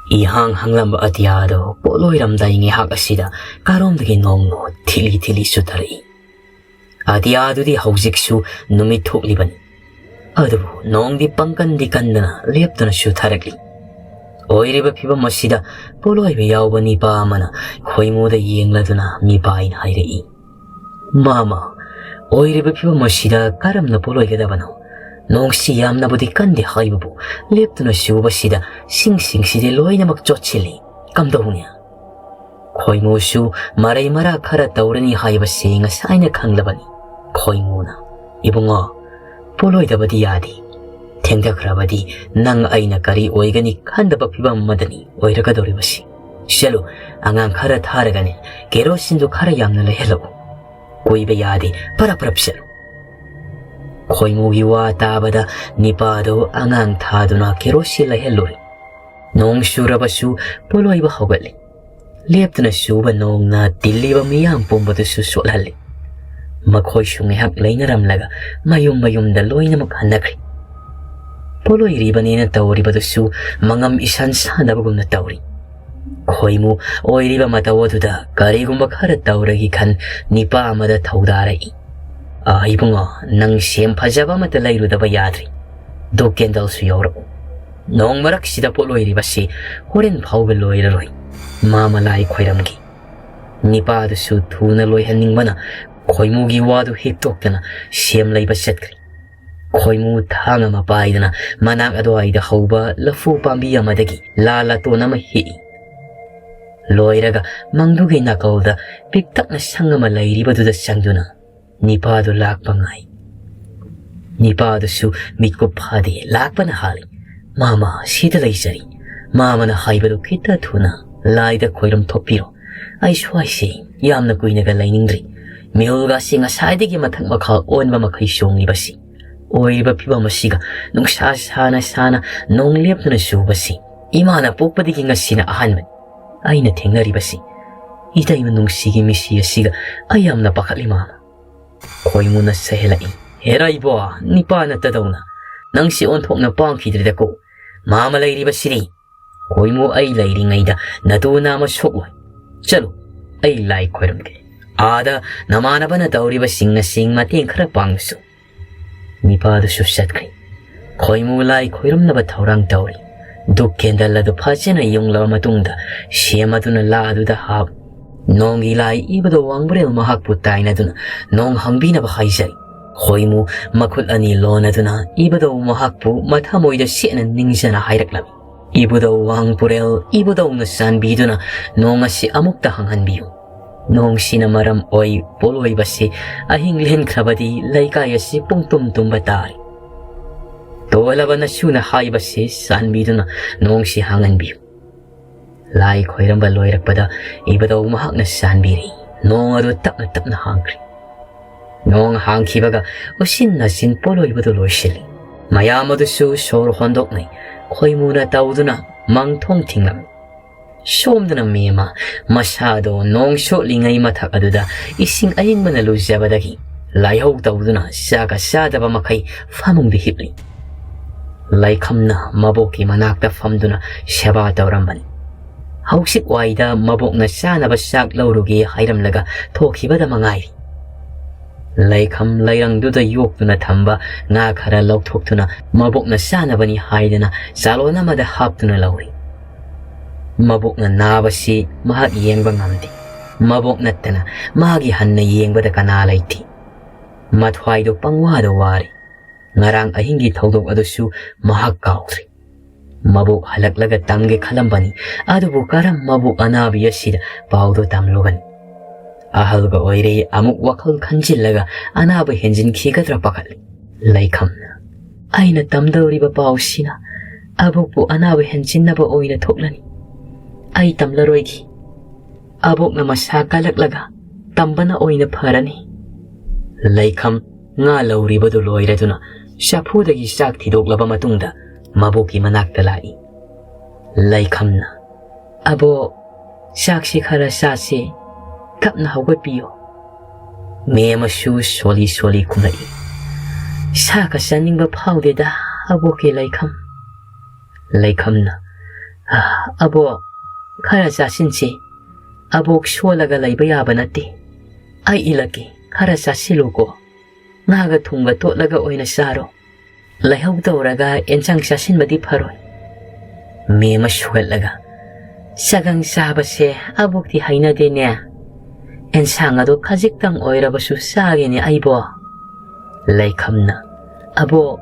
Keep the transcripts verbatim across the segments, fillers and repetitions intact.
ꯏꯍꯥꯡ ꯍꯥꯡꯂꯝꯕ ꯑꯇꯤꯌꯥꯗꯣ ꯄꯣꯠꯂꯣꯏꯔꯝꯗꯥꯏ ꯉꯥꯏꯍꯥꯛ ꯑꯁꯤꯗ ꯀꯥꯔꯣꯝꯗꯒꯤ ꯅꯣꯡꯅꯣ ꯊꯤꯂꯤ ꯊꯤꯂꯤ ꯆꯨꯊꯔꯛꯏ꯫ ꯑꯇꯤꯌꯥꯗꯨꯗꯤ ꯍꯧꯖꯤꯛꯁꯨ ꯅꯨꯃꯤꯠ ꯊꯣꯛꯂꯤꯕꯅꯤ꯫ ꯑꯗꯨꯕꯨ ꯅꯣꯡꯗꯤ ꯄꯪꯀꯟꯗꯤ ꯀꯟꯗꯅ ꯂꯦꯞꯇꯅ ꯆꯨꯊꯔꯛꯂꯤ꯫ ꯑꯣꯏꯔꯤꯕ ꯐꯤꯕꯝ ꯑꯁꯤꯗ ꯄꯣꯠꯂꯣꯏꯕ ꯌꯥꯎꯕ ꯅꯤꯄꯥ ꯑꯃꯅ ꯈꯣꯏꯃꯨꯗ ꯌꯦꯡꯂꯗꯨꯅ ꯃꯤꯄꯥꯏꯅ ꯍꯥꯏꯔꯛꯏ, "ꯃꯥꯃ, ꯑꯣꯏꯔꯤꯕ ꯐꯤꯕꯝ ꯑꯁꯤꯗ ꯀꯔꯝꯅ ꯄꯣꯠꯂꯣꯏꯒꯗꯕꯅꯣ? ꯅꯣꯡꯁꯤ ꯌꯥꯝꯅꯕꯨꯗꯤ ꯀꯟꯗꯦ ꯍꯥꯏꯕꯕꯨ ꯂꯦꯞꯇꯨꯅ ꯆꯨꯕꯁꯤꯗ ꯁꯤꯡꯁꯤꯡꯁꯤꯗꯤ ꯂꯣꯏꯅꯃꯛ ꯆꯣꯠꯁꯤꯜꯂꯤ꯫ ꯀꯝꯗꯧꯅꯤ?" ꯈꯣꯏꯃꯨꯁꯨ ꯃꯔꯩ ꯃꯔꯥ ꯈꯔ ꯇꯧꯔꯅꯤ ꯍꯥꯏꯕꯁꯤ ꯉꯁꯥꯏꯅ ꯈꯪꯂꯕꯅꯤ꯫ ꯈꯣꯏꯃꯨꯅ, "ꯏꯕꯨꯡꯉꯣ, ꯄꯣꯠꯂꯣꯏꯗꯕꯗꯤ ꯌꯥꯗꯦ꯫ ꯊꯦꯡꯊꯈ꯭ꯔꯕꯗꯤ ꯅꯪ ꯑꯩꯅ ꯀꯔꯤ ꯑꯣꯏꯒꯅꯤ ꯈꯟꯗꯕ ꯐꯤꯕꯝ ꯑꯃꯗꯅꯤ ꯑꯣꯏꯔꯒꯗꯧꯔꯤꯕꯁꯤ꯫ ꯆꯠꯂꯨ, ꯑꯉꯥꯡ ꯈꯔ ꯊꯥꯔꯒꯅꯦ, ꯀꯦꯔꯣꯁꯤꯟꯗꯨ ꯈꯔ ꯌꯥꯝꯅ ꯂꯩꯍꯜꯂꯛꯎ꯫ ꯀꯣꯏꯕ ꯌꯥꯗꯦ, ꯄꯔꯞ ꯄꯔꯞ ꯆꯠꯂꯨ꯫" ꯈꯣꯏꯃꯨꯒꯤ ꯋꯥ ꯇꯥꯕꯗ ꯅꯤꯄꯥꯗꯨ ꯑꯉꯥꯡ ꯊꯥꯗꯨꯅ ꯀꯦꯔꯣꯁꯤꯟ ꯂꯩꯍꯜꯂꯨꯔꯦ꯫ ꯅꯣꯡ ꯆꯨꯔꯕꯁꯨ ꯄꯣꯠꯂꯣꯏꯕ ꯍꯧꯒꯠꯂꯦ꯫ ꯂꯦꯞꯇꯅ ꯆꯨꯕ ꯅꯣꯡꯅ ꯇꯤꯜꯂꯤꯕ ꯃꯤꯌꯥꯝ ꯄꯨꯝꯕꯗꯨꯁꯨ ꯆꯣꯠꯍꯜꯂꯦ꯫ ꯃꯈꯣꯏꯁꯨ ꯉꯥꯏꯍꯥꯛ ꯂꯩꯅꯔꯝꯂꯒ ꯃꯌꯨꯝ ꯃꯌꯨꯝꯗ ꯂꯣꯏꯅꯃꯛ ꯍꯟꯅꯈ꯭ꯔꯦ꯫ ꯄꯣꯠꯂꯣꯏꯔꯤꯕꯅꯦꯅ ꯇꯧꯔꯤꯕꯗꯨꯁꯨ ꯃꯉꯝ ꯏꯁꯥꯟ ꯁꯥꯟꯅꯕꯒꯨꯝꯅ ꯇꯧꯔꯤ꯫ ꯈꯣꯏꯃꯨ ꯑꯣꯏꯔꯤꯕ ꯃꯇꯧ ꯑꯗꯨꯗ ꯀꯔꯤꯒꯨꯝꯕ ꯈꯔ ꯇꯧꯔꯒꯦ ꯈꯟ ꯅꯤꯄꯥ ꯑꯃꯗ ꯊꯧꯗꯥꯔꯛꯏ꯫ "ꯑꯥ, ꯏꯕꯨꯡꯉꯣ, ꯅꯪ ꯁꯦꯝ ꯐꯖꯕ ꯑꯃꯠꯇ ꯂꯩꯔꯨꯗꯕ ꯌꯥꯗ꯭ꯔꯤ꯫ ꯗꯨꯛ ꯀꯦꯟꯗꯜꯁꯨ ꯌꯥꯎꯔꯛꯎ꯫ ꯅꯣꯡ ꯃꯔꯛꯁꯤꯗ ꯄꯣꯠꯂꯣꯏꯔꯤꯕꯁꯤ ꯍꯣꯔꯦꯟ ꯐꯥꯎꯕ ꯂꯣꯏꯔꯔꯣꯏ꯫ ꯃꯥꯃ ꯂꯥꯏ ꯈꯣꯏꯔꯝꯒꯦ꯫" ꯅꯤꯄꯥꯗꯨꯁꯨ ꯊꯨꯅ ꯂꯣꯏꯍꯟꯅꯤꯡꯕꯅ ꯈꯣꯏꯃꯨꯒꯤ ꯋꯥꯗꯨ ꯍꯤꯛꯇꯣꯛꯇꯅ ꯁꯦꯝ ꯂꯩꯕ ꯆꯠꯈ꯭ꯔꯦ꯫ ꯈꯣꯏꯃꯨ ꯊꯥꯡ ꯑꯃ ꯄꯥꯏꯗꯨꯅ ꯃꯅꯥꯛ ꯑꯗꯨꯋꯥꯏꯗ ꯍꯧꯕ ꯂꯐꯨ ꯄꯥꯝꯕꯤ ꯑꯃꯗꯒꯤ ꯂꯥ ꯂꯥꯇꯣꯟ ꯑꯃ ꯍꯦꯛꯏ꯫ ꯂꯣꯏꯔꯒ ꯃꯪꯗꯨꯒꯤ ꯅꯥꯀꯜꯗ ꯄꯤꯛꯇꯛꯅ ꯁꯪ ꯑꯃ ꯂꯩꯔꯤꯕꯗꯨꯗ ꯆꯪꯗꯨꯅ ꯅꯤꯄꯥꯗꯨ ꯂꯥꯛꯄ ꯉꯥꯏ꯫ ꯅꯤꯄꯥꯗꯨꯁꯨ ꯃꯤꯠꯀꯨꯞ ꯐꯥꯗꯦ, ꯂꯥꯛꯄꯅ ꯍꯥꯜꯂꯤ꯫ "ꯃꯥꯃ, ꯁꯤꯗ ꯂꯩꯖꯔꯤ꯫ ꯃꯥꯃꯅ ꯍꯥꯏꯕꯗꯨ ꯈꯤꯇ ꯊꯨꯅ ꯂꯥꯏꯗ ꯈꯣꯏꯔꯝ ꯊꯣꯛꯄꯤꯔꯣ꯫ ꯑꯩ ꯁ꯭ꯋꯥꯏꯁꯦ ꯌꯥꯝꯅ ꯀꯨꯏꯅꯒ ꯂꯩꯅꯤꯡꯗ꯭ꯔꯤ꯫ ꯃꯤꯍꯨꯜꯒꯥꯁꯦ ꯉꯁꯥꯏꯗꯒꯤ ꯃꯊꯛ ꯃꯈꯥ ꯑꯣꯟꯕ ꯃꯈꯩ ꯆꯣꯡꯂꯤꯕꯁꯤ꯫ ꯑꯣꯏꯔꯤꯕ ꯐꯤꯕꯝ ꯑꯁꯤꯒ ꯅꯨꯡꯁꯥ ꯁꯥꯅ ꯁꯥꯅ ꯅꯣꯡ ꯂꯦꯞꯇꯅ ꯆꯨꯕꯁꯤ ꯏꯃꯥꯅ ꯄꯣꯛꯄꯗꯒꯤ ꯉꯁꯤꯅ ꯑꯍꯥꯟꯕꯅꯤ ꯑꯩꯅ ꯊꯦꯡꯅꯔꯤꯕꯁꯤ꯫ ꯏꯇꯩꯃ ꯅꯨꯡꯁꯤꯒꯤ ꯃꯤꯁꯤ ꯑꯁꯤꯒ ꯑꯩ ꯌꯥꯝꯅ ꯄꯥꯈꯠꯂꯤ, ꯃꯥꯃ꯫" ꯈꯣꯏꯃꯨꯅ ꯁꯩꯍꯦꯜꯂꯛꯏ, "ꯍꯦꯔꯥ ꯏꯕꯣ, ꯅꯤꯄꯥ ꯅꯠꯇꯗꯧꯅ ꯅꯪꯁꯤ ꯑꯣꯟꯊꯣꯛꯅ ꯄꯥꯡꯈꯤꯗ꯭ꯔꯦꯗꯀꯣ꯫ ꯃꯥꯃ ꯂꯩꯔꯤꯕꯁꯤꯗꯤ "ꯈꯣꯏꯃꯨ, ꯑꯩ ꯂꯩꯔꯤꯉꯩꯗ ꯅꯇꯨ ꯅꯥꯝꯃ ꯁꯣꯛꯂꯣꯏ꯫ ꯆꯠꯂꯨ, ꯑꯩ ꯂꯥꯏ ꯈꯣꯏꯔꯝꯒꯦ꯫ ꯑꯥꯗ ꯅꯃꯥꯟꯅꯕꯅ ꯇꯧꯔꯤꯕꯁꯤꯡ ꯑꯁꯤ ꯃꯇꯦꯡ ꯈꯔ ꯄꯥꯡꯂꯨꯆꯣ꯫" ꯅꯤꯄꯥꯗꯨꯁꯨ ꯆꯠꯈ꯭ꯔꯦ꯫ ꯈꯣꯏꯃꯨ ꯂꯥꯏ ꯈꯣꯏꯔꯝꯅꯕ ꯊꯧꯔꯥꯡ ꯇꯧꯔꯤ꯫ ꯙꯨꯞ ꯀꯦꯟꯗꯜ ꯑꯗꯨ ꯐꯖꯅ ꯌꯨꯡꯂꯕ ꯃꯇꯨꯡꯗ ꯁꯦꯝ ꯑꯗꯨꯅ ꯂꯥ ꯑꯗꯨꯗ ꯍꯥꯞ꯫ "ꯅꯣꯡꯒꯤ ꯂꯥꯏ ꯏꯕꯨꯙꯧ ꯋꯥꯡꯕ꯭ꯔꯦꯜ ꯃꯍꯥꯛꯄꯨ ꯇꯥꯏꯅꯗꯨꯅ ꯅꯣꯡ ꯍꯥꯡꯕꯤꯅꯕ ꯍꯥꯏꯖꯔꯤ꯫" ꯈꯣꯏꯃꯨ ꯃꯈꯨꯠ ꯑꯅꯤ ꯂꯣꯟꯅꯗꯨꯅ ꯏꯕꯨꯙꯧ ꯃꯍꯥꯛꯄꯨ ꯃꯊꯃꯣꯏꯗ ꯁꯦꯠꯅ ꯅꯤꯡꯖꯅ ꯍꯥꯏꯔꯛꯂꯝꯃꯤ꯫ "ꯏꯕꯨꯙꯧ ꯋꯥꯡꯄꯨꯔꯦꯜ, ꯏꯕꯨꯙꯧꯅ ꯆꯥꯟꯕꯤꯗꯨꯅ ꯅꯣꯡ ꯑꯁꯤ ꯑꯃꯨꯛꯇ ꯍꯥꯡꯍꯟꯕꯤꯌꯨ꯫ ꯅꯣꯡꯁꯤꯅ ꯃꯔꯝ ꯑꯣꯏ ꯄꯣꯠꯂꯣꯏꯕꯁꯤ ꯑꯍꯤꯡ ꯂꯦꯟꯈ꯭ꯔꯕꯗꯤ ꯂꯩꯀꯥꯏ ꯑꯁꯤ ꯄꯨꯡꯇꯨꯝ ꯇꯨꯝꯕ ꯇꯥꯔꯦ꯫ ꯇꯣꯜꯂꯕ ꯅꯁꯨꯅ ꯍꯥꯏꯕꯁꯤ ꯆꯥꯟꯕꯤꯗꯨꯅ ꯅꯣꯡꯁꯤ ꯍꯥꯡꯍꯟꯕꯤꯌꯨ꯫" ꯂꯥꯏ ꯈꯣꯏꯔꯝꯕ ꯂꯣꯏꯔꯛꯄꯗ ꯏꯕꯨꯙꯧ ꯃꯍꯥꯛꯅ ꯆꯥꯟꯕꯤꯔꯤ꯫ ꯅꯣꯡ ꯑꯗꯨ ꯇꯞꯅ ꯇꯞꯅ ꯍꯥꯡꯈ꯭ꯔꯤ꯫ ꯅꯣꯡ ꯍꯥꯡꯈꯤꯕꯒ ꯎꯆꯤꯟ ꯅꯥꯆꯤꯟ ꯄꯣꯠꯂꯣꯏꯕꯗꯨ ꯂꯣꯏꯁꯤꯜꯂꯤ꯫ ꯃꯌꯥꯝ ꯑꯗꯨꯁꯨ ꯁꯣꯔ ꯍꯣꯟꯗꯣꯛꯅꯩ꯫ ꯈꯣꯏꯃꯨꯅ ꯇꯧꯗꯨꯅ ꯃꯥꯡ ꯊꯣꯡ ꯊꯤꯡꯂꯝꯃꯤ꯫ ꯁꯣꯝꯗꯅ ꯃꯦꯝꯃ ꯃꯁꯥꯗꯣ ꯅꯣꯡ ꯆꯣꯠꯂꯤꯉꯩ ꯃꯊꯛ ꯑꯗꯨꯗ ꯏꯁꯤꯡ ꯑꯏꯪꯕꯅ ꯂꯨꯖꯕꯗꯒꯤ ꯂꯥꯏꯍꯧ ꯇꯧꯗꯨꯅ ꯆꯥꯒ ꯆꯥꯗꯕ ꯃꯈꯩ ꯐꯃꯨꯡꯗ ꯍꯤꯞꯂꯤ꯫ ꯂꯩꯈꯝꯅ ꯃꯕꯣꯛꯀꯤ ꯃꯅꯥꯛꯇ ꯐꯝꯗꯨꯅ ꯁꯦꯕꯥ ꯇꯧꯔꯝꯕꯅꯤ꯫ ꯍꯧꯖꯤꯛ ꯋꯥꯏꯗ ꯃꯕꯣꯛꯅ ꯆꯥꯅꯕ ꯆꯥꯛ ꯂꯧꯔꯨꯒꯦ ꯍꯥꯏꯔꯝꯂꯒ ꯊꯣꯛꯈꯤꯕꯗ ꯃꯉꯥꯏꯔꯤ꯫ ꯂꯩꯈꯝ ꯂꯩꯔꯪꯗꯨꯗ ꯌꯣꯛꯇꯨꯅ ꯊꯝꯕ ꯉꯥ ꯈꯔ ꯂꯧꯊꯣꯛꯇꯨꯅ ꯃꯕꯣꯛꯅ ꯆꯥꯅꯕꯅꯤ ꯍꯥꯏꯗꯅ ꯆꯥꯂꯣꯟ ꯑꯃꯗ ꯍꯥꯞꯇꯨꯅ ꯂꯧꯔꯤ꯫ ꯃꯕꯣꯛꯅ ꯅꯥꯕꯁꯤ ꯃꯍꯥꯛ ꯌꯦꯡꯕ ꯉꯝꯗꯦ꯫ ꯃꯕꯣꯛ ꯅꯠꯇꯅ ꯃꯥꯒꯤ ꯍꯟꯅ ꯌꯦꯡꯕꯗ ꯀꯅꯥ ꯂꯩꯇꯦ꯫ ꯃꯊ꯭ꯋꯥꯏꯗꯨ ꯄꯪꯋꯥꯗ ꯋꯥꯔꯤ꯫ ꯉꯔꯥꯡ ꯑꯍꯤꯡꯒꯤ ꯊꯧꯗꯣꯛ ꯑꯗꯨꯁꯨ ꯃꯍꯥꯛ ꯀꯥꯎꯗ꯭ꯔꯤ꯫ ꯃꯕꯣꯛ ꯍꯜꯂꯛꯂꯒ ꯇꯝꯒꯦ ꯈꯜꯂꯝꯕꯅꯤ, ꯑꯗꯨꯕꯨ ꯀꯔꯝ ꯃꯕꯣꯛ ꯑꯅꯥꯕꯤ ꯑꯁꯤꯗ ꯄꯥꯎꯗꯨ ꯇꯝꯂꯨꯒꯅꯤ? ꯑꯍꯜꯒ ꯑꯣꯏꯔꯦ, ꯑꯃꯨꯛ ꯋꯥꯈꯜ ꯈꯟꯖꯤꯜꯂꯒ ꯑꯅꯥꯕ ꯍꯦꯟꯖꯤꯟꯈꯤꯒꯗ꯭ꯔꯥ ꯄꯥꯈꯠꯂꯤ꯫ ꯂꯩꯈꯝꯅ, "ꯑꯩꯅ ꯇꯝꯗꯧꯔꯤꯕ ꯄꯥꯎꯁꯤꯅ ꯑꯕꯣꯛꯄꯨ ꯑꯅꯥꯕ ꯍꯦꯟꯖꯤꯟꯅꯕ ꯑꯣꯏꯅ ꯊꯣꯛꯂꯅꯤ꯫ ꯑꯩ ꯇꯝꯂꯔꯣꯏꯒꯦ꯫ ꯑꯕꯣꯛꯅ ꯃꯁꯥ ꯀꯜꯂꯛꯂꯒ ꯇꯝꯕꯅ ꯑꯣꯏꯅ ꯐꯔꯅꯤ꯫" ꯂꯩꯈꯝ ꯉꯥ ꯂꯧꯔꯤꯕꯗꯨ ꯂꯣꯏꯔꯗꯨꯅ ꯆꯐꯨꯗꯒꯤ ꯆꯥꯛ ꯊꯤꯗꯣꯛꯂꯕ ꯃꯇꯨꯡꯗ ꯃꯕꯣꯛꯀꯤ ꯃꯅꯥꯛꯇ ꯂꯥꯛꯏ꯫ ꯂꯩꯈꯝꯅ, "ꯑꯕꯣꯛ, ꯆꯥꯛꯁꯤ ꯈꯔ ꯆꯥꯁꯤ, ꯇꯞꯅ ꯍꯧꯒꯠꯄꯤꯌꯨ꯫" ꯃꯦꯝꯃꯁꯨ ꯁꯣꯜꯂꯤ ꯁꯣꯜꯂꯤ ꯈꯨꯝꯂꯛꯏ, "ꯁꯥꯒ ꯆꯥꯅꯤꯡꯕ ꯐꯥꯎꯗꯦꯗ, ꯑꯕꯣꯛꯀꯤ ꯂꯩꯈꯝ꯫" ꯂꯩꯈꯝꯅ, "ꯑꯕꯣꯛ, ꯈꯔ ꯆꯥꯁꯤꯟꯁꯤ꯫ ꯑꯕꯣꯛ ꯁꯣꯜꯂꯒ ꯂꯩꯕ ꯌꯥꯕ ꯅꯠꯇꯦ꯫ ꯑꯩ ꯏꯜꯂꯛꯀꯦ, ꯈꯔ ꯆꯥꯁꯤꯜꯂꯨꯀꯣ꯫ ꯉꯥꯒ ꯊꯨꯝꯒ ꯇꯣꯠꯂꯒ ꯑꯣꯏꯅ ꯆꯥꯔꯣ꯫ ꯂꯥꯏꯍꯧ ꯇꯧꯔꯒ ꯑꯦꯟꯁꯥꯡ ꯆꯥꯁꯤꯟꯕꯗꯤ ꯐꯔꯣꯏ꯫" ꯃꯦꯝꯃ ꯁꯨꯒꯠꯂꯒ, "ꯆꯒꯪ ꯆꯥꯕꯁꯦ ꯑꯕꯣꯛꯇꯤ ꯍꯩꯅꯗꯦꯅꯦ꯫ ꯑꯦꯟꯁꯥꯡ ꯑꯗꯣ ꯈꯖꯤꯛꯇꯪ ꯑꯣꯏꯔꯕꯁꯨ ꯆꯥꯒꯦꯅꯦ ꯑꯩꯕꯣ꯫" ꯂꯩꯈꯝꯅ, "ꯑꯕꯣꯛ,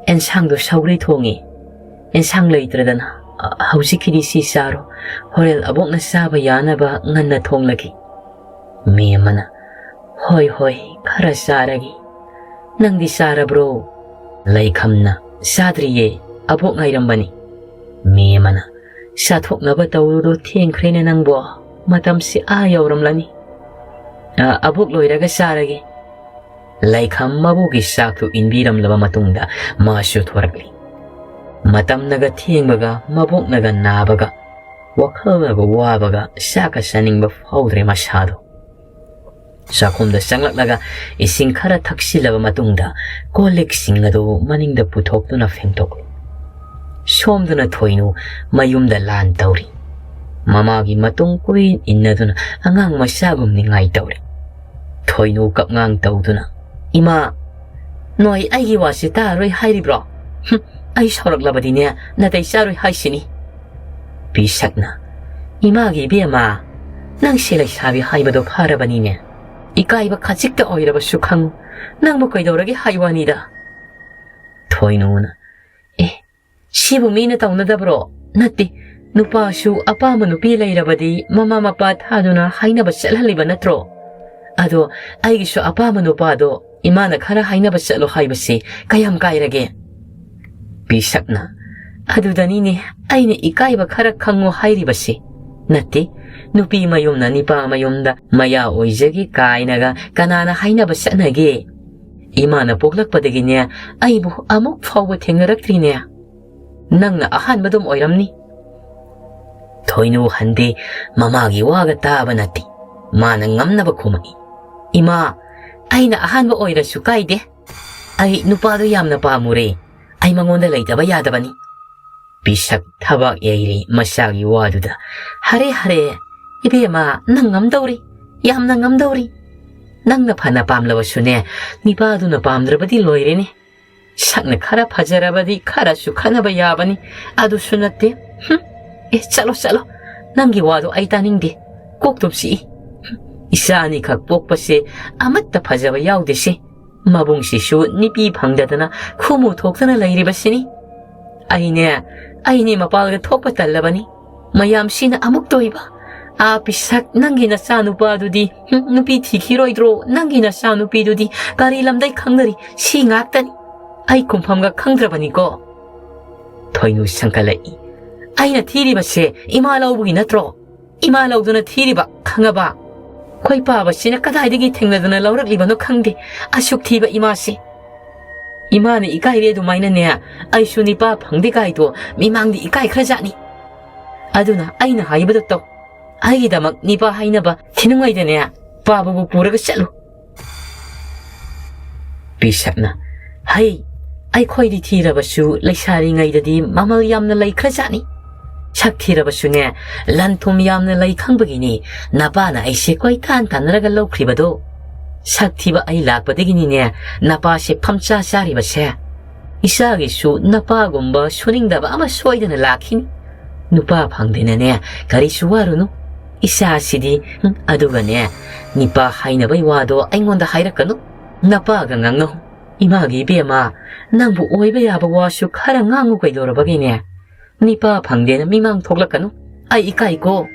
ꯑꯦꯟꯁꯥꯡꯗꯣ ꯁꯧꯒ꯭ꯔꯤ ꯊꯣꯡꯉꯤ꯫ ꯑꯦꯟꯁꯥꯡ ꯂꯩꯇ꯭ꯔꯗꯅ, ꯑ, ꯍꯧꯖꯤꯛꯀꯤꯗꯤ ꯁꯤ ꯆꯥꯔꯣ꯫ ꯍꯣꯔꯦꯟ ꯑꯕꯣꯛꯅ ꯆꯥꯕ ꯌꯥꯅꯕ ꯉꯟꯅ ꯊꯣꯡꯂꯒꯦ꯫" ꯃꯦꯝꯃꯅ, "ꯍꯣꯏ, ꯍꯣꯏ, ꯈꯔ ꯆꯥꯔꯒꯦ꯫ ꯅꯪꯗꯤ ꯆꯥꯔꯕ꯭ꯔꯣ?" ꯂꯩꯈꯝꯅ, "ꯆꯥꯗ꯭ꯔꯤꯌꯦ, ꯑꯕꯣꯛ ꯉꯥꯏꯔꯝꯕꯅꯤ꯫" ꯃꯦꯝꯃꯅ, "ꯆꯥꯊꯣꯛꯅꯕ ꯇꯧꯔꯨꯔꯣ, ꯊꯦꯡꯈ꯭ꯔꯦꯅꯦ ꯅꯪꯕꯣ꯫ ꯃꯇꯝꯁꯤ ꯑꯥ ꯌꯧꯔꯝꯂꯅꯤ꯫ ꯑ, ꯑꯕꯣꯛ ꯂꯣꯏꯔꯒ ꯆꯥꯔꯒꯦ꯫" ꯂꯩꯈꯝ ꯃꯕꯨꯒꯤ ꯆꯥꯛꯇꯨ ꯏꯟꯕꯤꯔꯝꯂꯕ ꯃꯇꯨꯡꯗ ꯃꯥꯁꯨ ꯊꯣꯔꯛꯂꯤ꯫ ꯃꯇꯝꯅꯒ ꯊꯦꯡꯕꯒ ꯃꯕꯣꯛꯅꯒ ꯅꯥꯕꯒ ꯋꯥꯈꯜꯅꯒ ꯋꯥꯕꯒ ꯆꯥꯛꯀ ꯆꯥꯅꯤꯡꯕ ꯐꯥꯎꯗ꯭ꯔꯦ ꯃꯁꯥꯗꯣ꯫ ꯆꯥꯛꯈꯨꯝꯗ ꯆꯪꯂꯛꯂꯒ ꯏꯁꯤꯡ ꯈꯔ ꯊꯛꯆꯤꯜꯂꯕ ꯃꯇꯨꯡꯗ ꯀꯣꯜ ꯂꯤꯛꯁꯤꯡ ꯑꯗꯨ ꯃꯅꯤꯡꯗ ꯄꯨꯊꯣꯛꯇꯨꯅ ꯐꯦꯡꯗꯣꯛꯂꯤ꯫ ꯁꯣꯝꯗꯅ ꯊꯣꯏꯅꯨ ꯃꯌꯨꯝꯗ ꯂꯥꯟ ꯇꯧꯔꯤ꯫ ꯃꯃꯥꯒꯤ ꯃꯇꯨꯡ ꯀꯨꯏꯟ ꯏꯟꯅꯗꯨꯅ ꯑꯉꯥꯡ ꯃꯆꯥꯒꯨꯝ ꯅꯤꯡꯉꯥꯏ ꯇꯧꯔꯤ꯫ ꯊꯣꯏꯅꯨ ꯀꯞꯉꯥꯡ ꯇꯧꯗꯨꯅ, "ꯏꯃꯥ, ꯅꯣꯏ ꯑꯩꯒꯤ ꯋꯥꯁꯤ ꯇꯥꯔꯣꯏ ꯍꯥꯏꯔꯤꯕ꯭ꯔꯣ? ꯍꯨꯝ, ꯑꯩ ꯁꯥꯎꯔꯛꯂꯕꯗꯤꯅꯦ, ꯅꯥꯇꯩ ꯆꯥꯔꯣꯏ ꯍꯥꯏꯁꯤꯅꯤ꯫" ꯄꯤꯁꯛꯅ, "ꯏꯃꯥꯒꯤ ꯏꯕꯦꯝꯃ, ꯅꯪꯁꯦ ꯂꯩꯁꯥꯕꯤ ꯍꯥꯏꯕꯗꯣ ꯐꯔꯕꯅꯤꯅꯦ꯫ ꯏꯀꯥꯏꯕ ꯈꯖꯤꯛꯇ ꯑꯣꯏꯔꯕꯁꯨ ꯈꯪ꯫ ꯅꯪꯕꯨ ꯀꯩꯗꯧꯔꯒꯦ ꯍꯥꯏ ꯋꯥꯅꯤꯗ?" ꯊꯣꯏꯅꯨꯅ, "ꯑꯦ, ꯁꯤꯕꯨ ꯃꯤꯅ ꯇꯧꯅꯗꯕ꯭ꯔꯣ? ꯅꯠꯇꯦ, ꯅꯨꯄꯥꯁꯨ ꯑꯄꯥꯝꯕ ꯅꯨꯄꯤ ꯂꯩꯔꯕꯗꯤ ꯃꯃꯥ ꯃꯄꯥ ꯊꯥꯗꯨꯅ ꯍꯥꯏꯅꯕ ꯆꯠꯍꯜꯂꯤꯕ ꯅꯠꯇ꯭ꯔꯣ? ꯑꯗꯣ ꯑꯩꯒꯤꯁꯨ ꯑꯄꯥꯝꯕ ꯅꯨꯄꯥꯗꯣ ꯏꯃꯥꯅ ꯈꯔ ꯍꯥꯏꯅꯕ ꯆꯠꯂꯣ ꯍꯥꯏꯕꯁꯦ ꯀꯌꯥꯝ ꯀꯥꯏꯔꯒꯦ?" ꯄꯤꯁꯛꯅ, "ꯑꯗꯨꯗꯅꯤꯅꯦ ꯑꯩꯅ ꯏꯀꯥꯏꯕ ꯈꯔ ꯈꯪꯉꯣ ꯍꯥꯏꯔꯤꯕꯁꯦ꯫ ꯅꯠꯇꯦ, ꯅꯨꯄꯤ ꯃꯌꯨꯝꯅ ꯅꯤꯄꯥ ꯃꯌꯨꯝꯗ ꯃꯌꯥ ꯑꯣꯏꯖꯒꯦ ꯀꯥꯏꯅꯒ ꯀꯅꯥꯅ ꯍꯥꯏꯅꯕ ꯆꯠꯅꯒꯦ? ꯏꯃꯥꯅ ꯄꯣꯛꯂꯛꯄꯗꯒꯤꯅꯦ ꯑꯩꯕꯨ ꯑꯃꯨꯛ ꯐꯥꯎꯕ ꯊꯦꯡꯅꯔꯛꯇ꯭ꯔꯤꯅꯦ꯫ ꯅꯪꯅ ꯑꯍꯥꯟꯕꯗꯨꯝ ꯑꯣꯏꯔꯝꯅꯤ꯫" ꯊꯣꯏꯅꯨ ꯍꯟꯗꯦ, ꯃꯃꯥꯒꯤ ꯋꯥꯒ ꯇꯥꯕ ꯅꯠꯇꯦ꯫ ꯃꯥꯅ ꯉꯝꯅꯕ ꯈꯨꯝꯃꯛꯏ, "ꯏꯃꯥ, ꯑꯩꯅ ꯑꯍꯥꯟꯕ ꯑꯣꯏꯔꯁꯨ ꯀꯥꯏꯗꯦ꯫ ꯑꯩ ꯅꯨꯄꯥꯗꯣ ꯌꯥꯝꯅ ꯄꯥꯝꯃꯨꯔꯦ꯫ ꯑꯩ ꯃꯉꯣꯟꯗ ꯂꯩꯇꯕ ꯌꯥꯗꯕꯅꯤ꯫" ꯄꯤꯁꯛ ꯊꯕꯥꯛ ꯌꯩꯔꯤ ꯃꯆꯥꯒꯤ ꯋꯥꯗꯨꯗ꯫ "ꯍꯔꯦ, ꯍꯔꯦ, ꯏꯕꯦꯝꯃ, ꯅꯪ ꯉꯝꯗꯧꯔꯤ, ꯌꯥꯝꯅ ꯉꯝꯗꯧꯔꯤ꯫ ꯅꯪꯅ ꯐꯅ ꯄꯥꯝꯂꯕꯁꯨꯅꯦ, ꯅꯤꯄꯥꯗꯨꯅ ꯄꯥꯝꯗ꯭ꯔꯕꯗꯤ ꯂꯣꯏꯔꯦꯅꯦ꯫ ꯁꯛꯅ ꯈꯔ ꯐꯖꯔꯕꯗꯤ ꯈꯔꯁꯨ ꯈꯟꯅꯕ ꯌꯥꯕꯅꯤ, ꯑꯗꯨꯁꯨ ꯅꯠꯇꯦ꯫ ꯍꯨꯝ, ꯑꯦ, ꯆꯠꯂꯣ, ꯆꯠꯂꯣ, ꯅꯪꯒꯤ ꯋꯥꯗꯣ ꯑꯩ ꯇꯥꯅꯤꯡꯗꯦ꯫ ꯀꯣꯛꯇꯨꯝ ꯆꯤꯛꯏ꯫ ꯍꯨꯝ, ꯏꯆꯥ ꯑꯅꯤꯈꯛ ꯄꯣꯛꯄꯁꯦ ꯑꯃꯠꯇ ꯐꯖꯕ ꯌꯥꯎꯗꯦꯁꯦ꯫ ꯃꯕꯨꯡꯁꯤꯁꯨ ꯅꯨꯄꯤ ꯐꯪꯗꯗꯅ ꯈꯨꯃꯨ ꯊꯣꯛꯇꯅ ꯂꯩꯔꯤꯕꯁꯤꯅꯤ꯫ ꯑꯩꯅꯦ, ꯑꯩꯅꯦ ꯃꯄꯥꯜꯒ ꯊꯣꯛꯄ ꯇꯜꯂꯕꯅꯤ꯫ ꯃꯌꯥꯝꯁꯤꯅ ꯑꯃꯨꯛ ꯇꯣꯏꯕ꯫ ꯑꯥ ꯄꯤꯁꯛ, ꯅꯪꯒꯤ ꯅꯆꯥꯅꯨꯄꯥꯗꯨꯗꯤ, ꯍꯨꯝ, ꯅꯨꯄꯤ ꯊꯤꯈꯤꯔꯣꯏꯗ꯭ꯔꯣ? ꯅꯪꯒꯤ ꯅꯆꯥꯅꯨꯄꯤꯗꯨꯗꯤ ꯀꯔꯤ ꯂꯝꯗꯩ ꯈꯪꯅꯔꯤ? ꯁꯤ ꯉꯥꯛꯇꯅꯤ꯫ ꯑꯩ ꯈꯨꯝꯐꯝꯒ ꯈꯪꯗ꯭ꯔꯕꯅꯤꯀꯣ꯫ ꯊꯣꯏꯅꯨ ꯁꯪꯀꯠꯂꯛꯏ꯫ ꯑꯩꯅ ꯊꯤꯔꯤꯕꯁꯦ ꯏꯃꯥ ꯂꯧꯕꯒꯤ ꯅꯠꯇ꯭ꯔꯣ? ꯏꯃꯥ ꯂꯧꯗꯨꯅ ꯊꯤꯔꯤꯕ, ꯈꯪꯉꯕ? ꯈꯣꯏ ꯄꯥꯕꯁꯤꯅ ꯀꯗꯥꯏꯗꯒꯤ ꯊꯦꯡꯅꯗꯨꯅ ꯂꯧꯔꯛꯂꯤꯕꯅꯣ ꯈꯪꯗꯦ, ꯑꯁꯨꯛ ꯊꯤꯕ ꯏꯃꯥꯁꯦ꯫ ꯏꯃꯥꯅ ꯏꯀꯥꯏꯔꯦ ꯑꯗꯨꯃꯥꯏꯅꯅꯦ, ꯑꯩꯁꯨ ꯅꯤꯄꯥ ꯐꯪꯗꯦ ꯀꯥꯏꯗꯣ ꯃꯤꯃꯥꯡꯗ ꯏꯀꯥꯏꯈ꯭ꯔꯖꯥꯠꯅꯤ꯫ ꯑꯗꯨꯅ ꯑꯩꯅ ꯍꯥꯏꯕꯗꯣ ꯇꯧ꯫ ꯑꯩꯒꯤꯗꯃꯛ ꯅꯤꯄꯥ ꯍꯥꯏꯅꯕ ꯊꯤꯅꯨꯡꯉꯩꯗꯅꯦ ꯄꯥꯕꯕꯨ ꯄꯨꯔꯒ ꯆꯠꯂꯨ꯫ ꯄꯤꯁꯛꯅ, "ꯍꯩ, ꯑꯩꯈꯣꯏꯗꯤ ꯊꯤꯔꯕꯁꯨ ꯂꯩꯁꯥꯔꯤꯉꯩꯗꯗꯤ ꯃꯃꯜ ꯌꯥꯝꯅ ꯂꯩꯈ꯭ꯔꯖꯥꯠꯅꯤ꯫ ꯁꯛ ꯊꯤꯔꯕꯁꯨꯅꯦ, ꯂꯟ ꯊꯨꯝ ꯌꯥꯝꯅ ꯂꯩ ꯈꯪꯕꯒꯤꯅꯤ ꯅꯄꯥꯅ ꯑꯩꯁꯦ ꯀꯣꯏꯇꯥꯟ ꯇꯥꯟꯅꯔꯒ ꯂꯧꯈ꯭ꯔꯤꯕꯗꯣ꯫ ꯁꯛ ꯊꯤꯕ ꯑꯩ ꯂꯥꯛꯄꯗꯒꯤꯅꯤꯅꯦ ꯅꯄꯥꯁꯦ ꯐꯝꯆꯥ ꯆꯥꯔꯤꯕꯁꯦ꯫ ꯏꯆꯥꯒꯤꯁꯨ ꯅꯄꯥꯒꯨꯝꯕ ꯁꯨꯅꯤꯡꯗꯕ ꯑꯃ ꯁꯣꯏꯗꯅ ꯂꯥꯛꯈꯤꯅꯤ꯫ ꯅꯨꯄꯥ ꯐꯪꯗꯦꯅꯅꯦ ꯀꯔꯤꯁꯨ ꯋꯥꯔꯨꯅꯨ꯫ ꯏꯆꯥꯁꯤꯗꯤ, ꯎꯝ, ꯑꯗꯨꯒꯅꯦ, ꯅꯤꯄꯥ ꯍꯥꯏꯅꯕꯩ ꯋꯥꯗꯣ ꯑꯩꯉꯣꯟꯗ ꯍꯥꯏꯔꯛꯀꯅꯨ꯫ ꯅꯄꯥꯒ ꯉꯥꯡꯅꯧ꯫ ꯏꯃꯥꯒꯤ ꯏꯕꯦꯝꯃ, ꯅꯪꯕꯨ ꯑꯣꯏꯕ ꯌꯥꯕ ꯋꯥꯁꯨ ꯈꯔ ꯉꯥꯡꯉꯨ ꯀꯩꯗꯧꯔꯕꯒꯦꯅꯦ? ꯅꯤꯄꯥ ꯐꯪꯗꯦꯅ ꯃꯤꯃꯥꯡ ꯊꯣꯛꯂꯛꯀꯅꯨ꯫ ꯑꯩ ꯏꯀꯥꯏꯀꯣ꯫"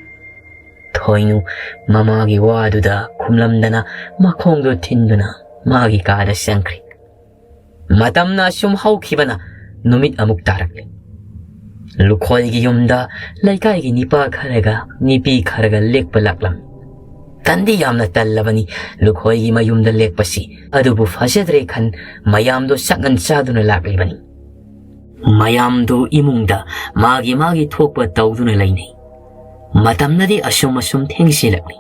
ꯊꯣꯏꯅꯨ ꯃꯃꯥꯒꯤ ꯋꯥꯗꯨꯗ ꯈꯨꯝꯂꯝꯗꯅ ꯃꯈꯣꯡꯗꯨ ꯊꯤꯟꯗꯨꯅ ꯃꯥꯒꯤ ꯀꯥꯗ ꯆꯪꯈ꯭ꯔꯤ꯫ ꯃꯇꯝꯅ ꯑꯁꯨꯝ ꯍꯧꯈꯤꯕꯅ ꯅꯨꯃꯤꯠ ꯑꯃꯨꯛ ꯇꯥꯔꯛꯂꯦ꯫ ꯂꯨꯈꯣꯏꯒꯤ ꯌꯨꯝꯗ ꯂꯩꯀꯥꯏꯒꯤ ꯅꯤꯄꯥ ꯈꯔꯒ ꯅꯤꯄꯤ ꯈꯔꯒ ꯂꯦꯛꯄ ꯂꯥꯛꯂꯝꯃꯤ꯫ ꯇꯟꯗꯤ ꯌꯥꯝꯅ ꯇꯜꯂꯕꯅꯤ ꯂꯨꯈꯣꯏꯒꯤ ꯃꯌꯨꯝꯗ ꯂꯦꯛꯄꯁꯤ, ꯑꯗꯨꯕꯨ ꯐꯖꯗ꯭ꯔꯦ ꯈꯟ ꯃꯌꯥꯝꯗꯣ ꯆꯥꯛꯉꯟ ꯆꯥꯗꯨꯅ ꯂꯥꯛꯂꯤꯕꯅꯤ꯫ ꯃꯌꯥꯝꯗꯨ ꯏꯃꯨꯡꯗ ꯃꯥꯒꯤ ꯃꯥꯒꯤ ꯊꯣꯛꯄ ꯇꯧꯗꯨꯅ ꯂꯩꯅꯩ꯫ ꯃꯇꯝꯅꯗꯤ ꯑꯁꯨꯝ ꯑꯁꯨꯝ ꯊꯦꯡꯖꯤꯜꯂꯛꯂꯤ꯫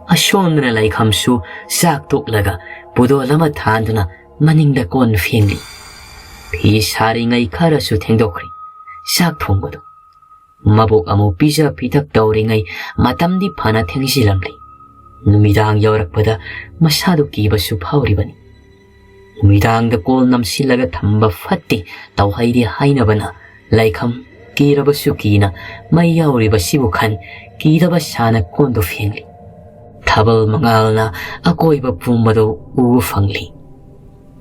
ꯑꯁꯣꯝꯗꯅ ꯂꯩꯈꯝꯁꯨ ꯆꯥꯛ ꯇꯣꯛꯂꯒ ꯄꯨꯗꯣꯜ ꯑꯃ ꯊꯥꯟꯗꯨꯅ ꯃꯅꯤꯡꯗ ꯀꯣꯟ ꯐꯦꯡꯂꯤ꯫ ꯐꯤ ꯁꯥꯔꯤꯉꯩ ꯈꯔꯁꯨ ꯊꯦꯡꯗꯣꯛꯈ꯭ꯔꯦ꯫ ꯆꯥꯛ ꯊꯣꯡꯕꯗꯨ꯫ ꯃꯕꯣꯛ ꯑꯃꯨꯛ ꯄꯤꯖ ꯄꯤꯊꯛ ꯇꯧꯔꯤꯉꯩ ꯃꯇꯝꯗꯤ ꯐꯅ ꯊꯦꯡꯖꯤꯜꯂꯝꯂꯤ꯫ ꯅꯨꯃꯤꯗꯥꯡ ꯌꯧꯔꯛꯄꯗ ꯃꯁꯥꯗꯨ ꯀꯤꯕꯁꯨ ꯐꯥꯎꯔꯤꯕꯅꯤ꯫ ꯅꯨꯃꯤꯗꯥꯡꯗ ꯀꯣꯜ ꯅꯝꯁꯤꯜꯂꯒ ꯊꯝꯕ ꯐꯠꯇꯦ ꯇꯧꯍꯩꯗꯦ ꯍꯥꯏꯅꯕꯅ ꯂꯩꯈꯝ ꯀꯤꯔꯕꯁꯨ ꯀꯤꯅ ꯃꯩ ꯌꯥꯎꯔꯤꯕꯁꯤꯕꯨ ꯈꯟ ꯀꯤꯗꯕ ꯁꯥꯅ ꯀꯣꯟꯗꯨ ꯐꯦꯡꯂꯤ꯫ ꯊꯥꯕꯜ ꯃꯉꯥꯜꯅ ꯑꯀꯣꯏꯕ ꯄꯨꯝꯕꯗꯨ ꯎꯕ ꯐꯪꯂꯤ꯫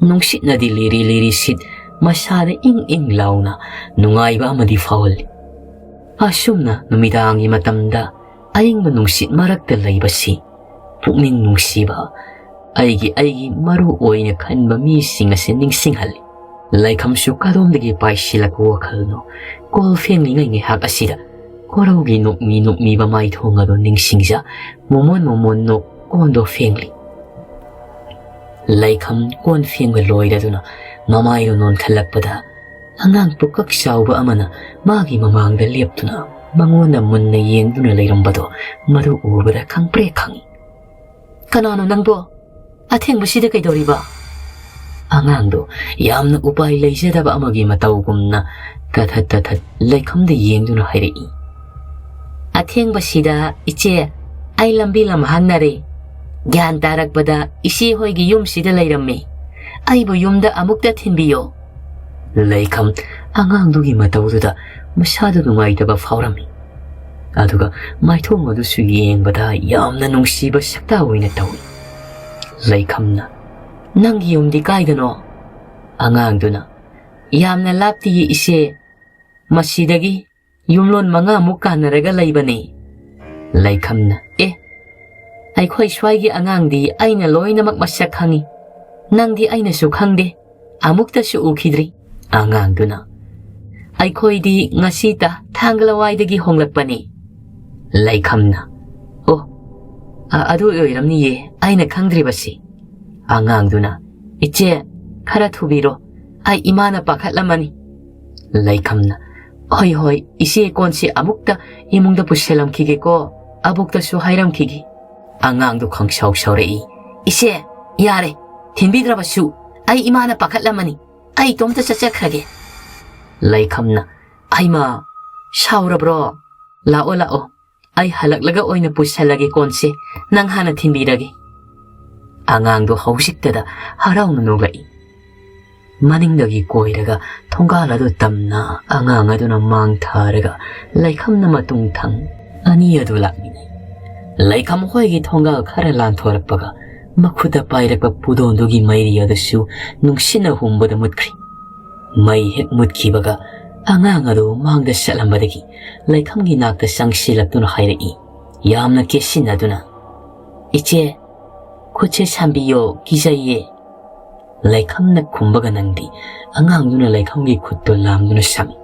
ꯅꯨꯡꯁꯤꯠꯅꯗꯤ ꯂꯤꯔꯤ ꯂꯤꯔꯤ ꯁꯤꯠ ꯃꯁꯥꯗ ꯏꯪ ꯏꯪ ꯂꯥꯎꯅ ꯅꯨꯡꯉꯥꯏꯕ ꯑꯃꯗꯤ ꯐꯥꯎꯍꯜꯂꯤ꯫ ꯑꯁꯨꯝꯅ ꯅꯨꯃꯤꯗꯥꯡꯒꯤ ꯃꯇꯝꯗ ꯑꯏꯪꯕ ꯅꯨꯡꯁꯤꯠ ꯃꯔꯛꯇ ꯂꯩꯕꯁꯤ ꯄꯨꯛꯅꯤꯡ ꯅꯨꯡꯁꯤꯕ, ꯑꯩꯒꯤ, ꯑꯩꯒꯤ ꯃꯔꯨ ꯑꯣꯏꯅ ꯈꯟꯕ ꯃꯤꯁꯤꯡ ꯑꯁꯤ ꯅꯤꯡꯁꯤꯡꯍꯜꯂꯤ꯫ ꯂꯩꯈꯝꯁꯨ ꯀꯗꯣꯝꯗꯒꯤ ꯄꯥꯏꯁꯤꯜꯂꯛꯄ ꯋꯥꯈꯜꯅꯣ ꯀꯣꯜ ꯐꯦꯡꯂꯤꯉꯩ ꯉꯥꯏꯍꯥꯛ ꯑꯁꯤꯗ ꯀꯣꯔꯧꯒꯤ ꯅꯣꯛꯃꯤ ꯅꯣꯛꯃꯤꯕ ꯃꯥꯏꯊꯣꯡ ꯑꯗꯨ ꯅꯤꯡꯁꯤꯡꯖ ꯃꯣꯃꯣꯟ ꯃꯣꯃꯣꯟ ꯅꯣꯛ ꯀꯣꯟꯗꯣ ꯐꯦꯡꯂꯤ꯫ ꯂꯩꯈꯝ ꯀꯣꯟ ꯐꯦꯡꯕ ꯂꯣꯏꯔꯗꯨꯅ ꯃꯃꯥꯏꯗꯨ ꯅꯣꯟꯈꯠꯂꯛꯄꯗ ꯑꯉꯥꯡ ꯄꯨꯀꯛ ꯆꯥꯎꯕ ꯑꯃꯅ ꯃꯥꯒꯤ ꯃꯃꯥꯡꯗ ꯂꯦꯞꯇꯨꯅ ꯃꯉꯣꯟꯗ ꯃꯨꯟꯅ ꯌꯦꯡꯗꯨꯅ ꯂꯩꯔꯝꯕꯗꯣ ꯃꯗꯨ ꯎꯕꯗ ꯈꯪꯄ꯭ꯔꯦꯛ ꯈꯪꯏ꯫ "ꯀꯅꯥꯅꯣ ꯅꯪꯕꯣ? ꯑꯊꯦꯡꯕꯁꯤꯗ ꯀꯩꯗꯧꯔꯤꯕ?" ꯑꯉꯥꯡꯗꯣ ꯌꯥꯝꯅ ꯎꯄꯥꯏ ꯂꯩꯖꯗꯕ ꯑꯃꯒꯤ ꯃꯇꯧꯒꯨꯝꯅ ꯇꯊꯠ ꯇꯊꯠ ꯂꯩꯈꯝꯗ ꯌꯦꯡꯗꯨꯅ ꯍꯥꯏꯔꯛꯏ꯫ "ꯑꯊꯦꯡꯕꯁꯤꯗ, ꯏꯆꯦ, ꯑꯩ ꯂꯝꯕꯤ ꯂꯝꯍꯥꯡꯅꯔꯦ꯫ ꯒ꯭ꯌꯥꯟ ꯇꯥꯔꯛꯄꯗ ꯏꯆꯦ ꯍꯣꯏꯒꯤ ꯌꯨꯝꯁꯤꯗ ꯂꯩꯔꯝꯃꯤ꯫ ꯑꯩꯕꯨ ꯌꯨꯝꯗ ꯑꯃꯨꯛꯇ ꯊꯤꯟꯕꯤꯌꯣ꯫" ꯂꯩꯈꯝ ꯑꯉꯥꯡꯗꯨꯒꯤ ꯃꯇꯧꯗꯨꯗ ꯃꯁꯥꯗꯨ ꯅꯨꯡꯉꯥꯏꯇꯕ ꯐꯥꯎꯔꯝꯃꯤ꯫ ꯑꯗꯨꯒ ꯃꯥꯏꯊꯣꯡ ꯑꯗꯨꯁꯨ ꯌꯦꯡꯕꯗ ꯌꯥꯝꯅ ꯅꯨꯡꯁꯤꯕ ꯁꯛꯇ ꯑꯣꯏꯅ ꯇꯧꯏ꯫ ꯂꯩꯈꯝꯅ, "ꯅꯪꯒꯤ ꯌꯨꯝꯗꯤ ꯀꯥꯏꯗꯅꯣ?" ꯑꯉꯥꯡꯗꯨꯅ, "ꯌꯥꯝꯅ ꯂꯥꯞꯇꯤꯌꯦ ꯏꯆꯦ, ꯃꯁꯤꯗꯒꯤ ꯌꯨꯝꯂꯣꯟ ꯃꯉꯥꯃꯨꯛ ꯀꯥꯟꯅꯔꯒ ꯂꯩꯕꯅꯤ꯫" ꯂꯩꯈꯝꯅ, "ꯑꯦ, ꯑꯩꯈꯣꯏ ꯁ꯭ꯋꯥꯏꯒꯤ ꯑꯉꯥꯡꯗꯤ ꯑꯩꯅ ꯂꯣꯏꯅꯃꯛ ꯃꯁꯛ ꯈꯪꯏ, ꯅꯪꯗꯤ ꯑꯩꯅꯁꯨ ꯈꯪꯗꯦ, ꯑꯃꯨꯛꯇꯁꯨ ꯎꯈꯤꯗ꯭ꯔꯤ꯫" ꯑꯉꯥꯡꯗꯨꯅ, "ꯑꯩꯈꯣꯏꯗꯤ ꯉꯁꯤꯇ ꯊꯥꯡꯒꯂꯋꯥꯏꯗꯒꯤ ꯍꯣꯡꯂꯛꯄꯅꯤ꯫" ꯂꯩꯈꯝꯅ, "ꯑꯣ, ꯑ-, ꯑꯗꯨ ꯑꯣꯏꯔꯝꯅꯤꯌꯦ ꯑꯩꯅ ꯈꯪꯗ꯭ꯔꯤꯕꯁꯤ꯫" ꯑꯉꯥꯡꯗꯨꯅ, "ꯏꯆꯦ, ꯈꯔ ꯊꯨꯕꯤꯔꯣ, ꯑꯩ ꯏꯃꯥꯅ ꯄꯥꯈꯠꯂꯝꯃꯅꯤ꯫" ꯂꯩꯈꯝꯅ, "ꯍꯣꯏ, ꯍꯣꯏ, ꯏꯆꯦ ꯀꯣꯟꯁꯤ ꯑꯃꯨꯛꯇ ꯏꯃꯨꯡꯗ ꯄꯨꯁꯤꯜꯂꯝꯈꯤꯒꯦꯀꯣ, ꯑꯕꯣꯛꯇꯁꯨ ꯍꯥꯏꯔꯝꯈꯤꯒꯦ꯫" ꯑꯉꯥꯡꯗꯨ ꯈꯪꯁꯥꯎ ꯁꯥꯎꯔꯛꯏ꯫ "ꯏꯆꯦ, ꯌꯥꯔꯦ, ꯊꯤꯟꯕꯤꯗ꯭ꯔꯕꯁꯨ ꯑꯩ ꯏꯃꯥꯅ ꯄꯥꯈꯠꯂꯝꯃꯅꯤ, ꯑꯩ ꯏꯇꯣꯝꯇ ꯆꯠꯆꯈ꯭ꯔꯒꯦ꯫" ꯂꯩꯈꯝꯅ, "ꯍꯩꯃꯥ, ꯁꯥꯎꯔꯕ꯭ꯔꯣ? ꯂꯥꯛꯑꯣ, ꯂꯥꯛꯑꯣ, ꯑꯩ ꯍꯜꯂꯛꯂꯒ ꯑꯣꯏꯅ ꯄꯨꯁꯜꯂꯒꯦ ꯀꯣꯟꯁꯦ, ꯅꯪ ꯍꯥꯟꯅ ꯊꯤꯟꯕꯤꯔꯒꯦ꯫" ꯑꯉꯥꯡꯗꯣ ꯍꯧꯖꯤꯛꯇꯗ ꯍꯔꯥꯎꯅ ꯅꯣꯛꯂꯛꯏ꯫ ꯃꯅꯤꯡꯗꯒꯤ ꯀꯣꯏꯔꯒ ꯊꯣꯡꯒꯥꯜ ꯑꯗꯨ ꯇꯝꯅ ꯑꯉꯥꯡ ꯑꯗꯨꯅ ꯃꯥꯡ ꯊꯥꯔꯒ ꯂꯩꯈꯝꯅ ꯃꯇꯨꯡ ꯊꯪ ꯑꯅꯤ ꯑꯗꯨ ꯂꯥꯛꯃꯤꯟꯅꯩ꯫ ꯂꯩꯈꯝ ꯍꯣꯏꯒꯤ ꯊꯣꯡꯒꯥꯜ ꯈꯔ ꯂꯥꯟꯊꯣꯔꯛꯄꯒ ꯃꯈꯨꯠꯇ ꯄꯥꯏꯔꯛꯄ ꯄꯨꯗꯣꯟꯗꯨꯒꯤ ꯃꯩꯔꯤ ꯑꯗꯨꯁꯨ ꯅꯨꯡꯁꯤꯠꯅ ꯍꯨꯝꯕꯗ ꯃꯨꯠꯈ꯭ꯔꯤ꯫ ꯃꯩ ꯍꯦꯛ ꯃꯨꯠꯈꯤꯕꯒ ꯑꯉꯥꯡ ꯑꯗꯨ ꯃꯥꯡꯗ ꯆꯠꯂꯝꯕꯗꯒꯤ ꯂꯩꯈꯝꯒꯤ ꯅꯥꯛꯇ ꯆꯪꯁꯤꯜꯂꯛꯇꯨꯅ ꯍꯥꯏꯔꯛꯏ, ꯌꯥꯝꯅ ꯀꯦꯁꯤꯟꯅꯗꯨꯅ, "ꯏꯆꯦ, ꯈꯨꯠꯁꯦ ꯁꯥꯝꯕꯤꯌꯣ, ꯀꯤꯖꯩꯌꯦ꯫" ꯂꯩꯈꯝꯅ ꯈꯨꯝꯕꯒ ꯅꯪꯗꯤ ꯑꯉꯥꯡꯗꯨꯅ ꯂꯩꯈꯝꯒꯤ ꯈꯨꯠꯇꯨ ꯂꯥꯝꯗꯨꯅ ꯁꯝꯃꯤ꯫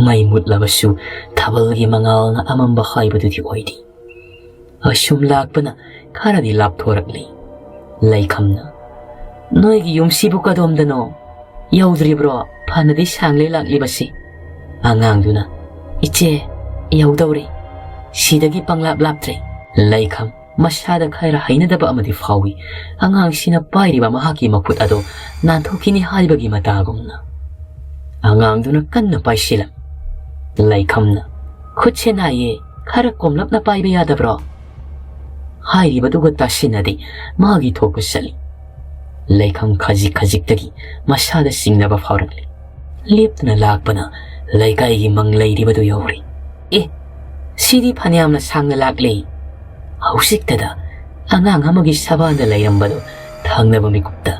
ꯃꯩ ꯃꯨꯠꯂꯕꯁꯨ ꯊꯥꯕꯜꯒꯤ ꯃꯉꯥꯜꯅ ꯑꯃꯝꯕ ꯍꯥꯏꯕꯗꯨꯗꯤ ꯑꯣꯏꯗꯦ꯫ ꯑꯁꯨꯝ ꯂꯥꯛꯄꯅ ꯈꯔꯗꯤ ꯂꯥꯞꯊꯣꯔꯛꯂꯤ꯫ ꯂꯩꯈꯝꯅ, "ꯅꯣꯏꯒꯤ ꯌꯨꯝꯁꯤꯕꯨ ꯀꯗꯣꯝꯗꯅꯣ? ꯌꯧꯗ꯭ꯔꯤꯕ꯭ꯔꯣ ꯐꯅꯗꯤ ꯁꯥꯡꯂꯦ ꯂꯥꯛꯂꯤꯕꯁꯤ?" ꯑꯉꯥꯡꯗꯨꯅ, "ꯏꯆꯦ, ꯌꯧꯗꯧꯔꯦ꯫ ꯁꯤꯗꯒꯤ ꯄꯪꯂꯥꯞ ꯂꯥꯞꯇ꯭ꯔꯦ꯫" ꯂꯩꯈꯝ ꯃꯁꯥꯗ ꯈꯔ ꯍꯩꯅꯗꯕ ꯑꯃꯗꯤ ꯐꯥꯎꯏ꯫ ꯑꯉꯥꯡꯁꯤꯅ ꯄꯥꯏꯔꯤꯕ ꯃꯍꯥꯛꯀꯤ ꯃꯈꯨꯠ ꯑꯗꯨ ꯅꯥꯟꯊꯣꯛꯈꯤꯅꯤ ꯍꯥꯏꯕꯒꯤ ꯃꯇꯥꯒꯨꯝꯅ꯫ ꯑꯉꯥꯡꯗꯨꯅ ꯀꯟꯅ ꯄꯥꯏꯁꯤꯜꯂꯝ꯫ ꯂꯩꯈꯝꯅ, "ꯈꯨꯠꯁꯦ ꯅꯥꯏꯌꯦ, ꯈꯔ ꯀꯣꯝꯂꯞꯅ ꯄꯥꯏꯕ ꯌꯥꯗꯕ꯭ꯔꯣ?" ꯍꯥꯏꯔꯤꯕꯗꯨꯒ ꯇꯥꯁꯤꯟꯅꯗꯦ, ꯃꯥꯒꯤ ꯊꯣꯛꯄ ꯆꯠꯂꯤ꯫ ꯂꯩꯈꯝ ꯈꯖꯤꯛ ꯈꯖꯤꯛꯇꯒꯤ ꯃꯁꯥꯗ ꯆꯤꯡꯅꯕ ꯐꯥꯎꯔꯛꯂꯤ꯫ ꯂꯦꯞꯇꯅ ꯂꯥꯛꯄꯅ ꯂꯩꯀꯥꯏꯒꯤ ꯃꯪ ꯂꯩꯔꯤꯕꯗꯨ ꯌꯧꯔꯦ꯫ "ꯑꯦ, ꯁꯤꯗꯤ ꯐꯅꯌꯥꯝꯅ ꯁꯥꯡꯅ ꯂꯥꯛꯂꯦ꯫" ꯍꯧꯖꯤꯛꯇꯗ ꯑꯉꯥꯡ ꯑꯃꯒꯤ ꯁꯕꯥꯟꯗ ꯂꯩꯔꯝꯕꯗꯨ ꯊꯪꯅꯕ ꯃꯤꯀꯨꯞꯇ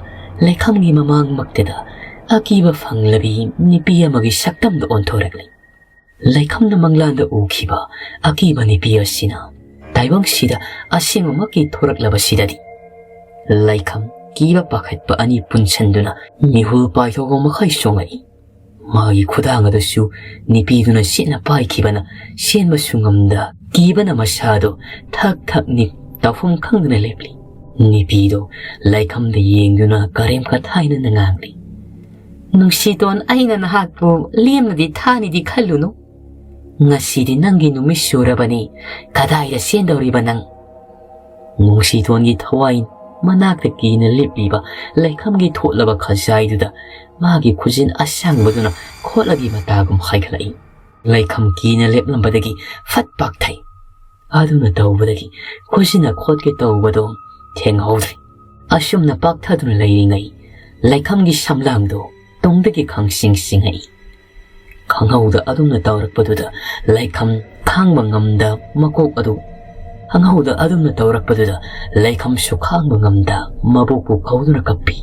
ꯂꯩꯈꯝꯒꯤ ꯃꯃꯥꯡꯃꯛꯇꯗ ꯑꯀꯤꯕ ꯐꯪꯂꯕꯤ ꯅꯨꯄꯤ ꯑꯃꯒꯤ ꯁꯛꯇꯝꯗ ꯑꯣꯟꯊꯣꯔꯛꯂꯤ꯫ ꯂꯩꯈꯝꯅ ꯃꯪꯂꯥꯟꯗ ꯎꯈꯤꯕ ꯑꯀꯤꯕ ꯅꯨꯄꯤ ꯑꯁꯤꯅ ꯇꯥꯏꯕꯪꯁꯤꯗ ꯑꯁꯦꯡꯕꯃꯛꯀꯤ ꯊꯣꯔꯛꯂꯕꯁꯤꯗꯗꯤ ꯂꯩꯈꯝ ꯀꯤꯕ ꯄꯥꯈꯠꯄ ꯑꯅꯤ ꯄꯨꯟꯁꯤꯟꯗꯨꯅ ꯃꯤꯍꯨꯜ ꯄꯥꯏꯊꯣꯛꯄ ꯃꯈꯩ ꯆꯣꯡꯂꯛꯏ꯫ ꯃꯥꯒꯤ ꯈꯨꯗꯥꯡ ꯑꯗꯨꯁꯨ ꯅꯨꯄꯤꯗꯨꯅ ꯁꯤꯠꯅ ꯄꯥꯏꯈꯤꯕꯅ ꯆꯦꯟꯕꯁꯨ ꯉꯝꯗ ꯀꯤꯕꯅ ꯃꯁꯥꯗꯨ ꯊꯛ ꯊꯛ ꯅꯤꯛ ꯇꯧꯐꯝ ꯈꯪꯗꯅ ꯂꯦꯞꯂꯤ꯫ ꯅꯨꯄꯤꯗꯨ ꯂꯩꯈꯝꯗ ꯌꯦꯡꯗꯨꯅ ꯀꯔꯦꯝ ꯀꯊꯥꯏꯅꯅ ꯉꯥꯡꯂꯤ, "ꯅꯨꯡꯁꯤꯇꯣꯟ, ꯑꯩꯅ ꯅꯍꯥꯛꯄꯨ ꯂꯦꯝꯅꯗꯤ ꯊꯥꯅꯤꯗꯤ ꯈꯜꯂꯨꯅꯨ꯫ ꯉꯁꯤꯗꯤ ꯅꯪꯒꯤ ꯅꯨꯃꯤꯠ ꯁꯨꯔꯕꯅꯤ꯫ ꯀꯗꯥꯏꯗ ꯆꯦꯟꯗꯧꯔꯤꯕ ꯅꯪ?" ꯅꯨꯡꯁꯤꯇꯣꯟꯒꯤ ꯊꯋꯥꯏ ꯃꯅꯥꯛꯇ ꯀꯤꯅ ꯂꯦꯞꯂꯤꯕ ꯂꯩꯈꯝꯒꯤ ꯊꯣꯠꯂꯕ ꯈꯖꯥꯏꯗꯨꯗ ꯃꯥꯒꯤ ꯈꯨꯖꯤꯟ ꯑꯁꯥꯡꯕꯗꯨꯅ ꯈꯣꯠꯂꯒꯤ ꯃꯇꯥꯒꯨꯝ ꯍꯥꯏꯒꯠꯂꯛꯏ꯫ ꯂꯩꯈꯝ ꯀꯤꯅ ꯂꯦꯞꯂꯝꯕꯗꯒꯤ ꯐꯠ ꯄꯥꯛꯊꯩ꯫ ꯑꯗꯨꯅ ꯇꯧꯕꯗꯒꯤ ꯈꯨꯖꯤꯟꯅ ꯈꯣꯠꯀꯦ ꯇꯧꯕꯗꯣ ꯊꯦꯡꯍꯧꯗ꯭ꯔꯦ꯫ ꯑꯁꯨꯝꯅ ꯄꯥꯛꯊꯗꯨꯅ ꯂꯩꯔꯤꯉꯩ ꯂꯩꯈꯝꯒꯤ ꯁꯝꯂꯥꯡꯗꯣ ꯇꯨꯡꯗꯒꯤ ꯈꯪꯁꯤꯡ ꯁꯤꯡꯉꯛꯏ꯫ ꯈꯪꯍꯧꯗ ꯑꯗꯨꯝꯅ ꯇꯧꯔꯛꯄꯗꯨꯗ ꯂꯩꯈꯝ ꯈꯥꯡꯕ ꯉꯝꯗ ꯃꯀꯣꯛ ꯑꯗꯨ ꯈꯪꯍꯧꯗ ꯑꯗꯨꯝꯅ ꯇꯧꯔꯛꯄꯗꯨꯗ ꯂꯩꯈꯝꯁꯨ ꯈꯥꯡꯕ ꯉꯝꯗ ꯃꯕꯣꯛꯄꯨ ꯀꯧꯗꯨꯅ ꯀꯞꯄꯤ꯫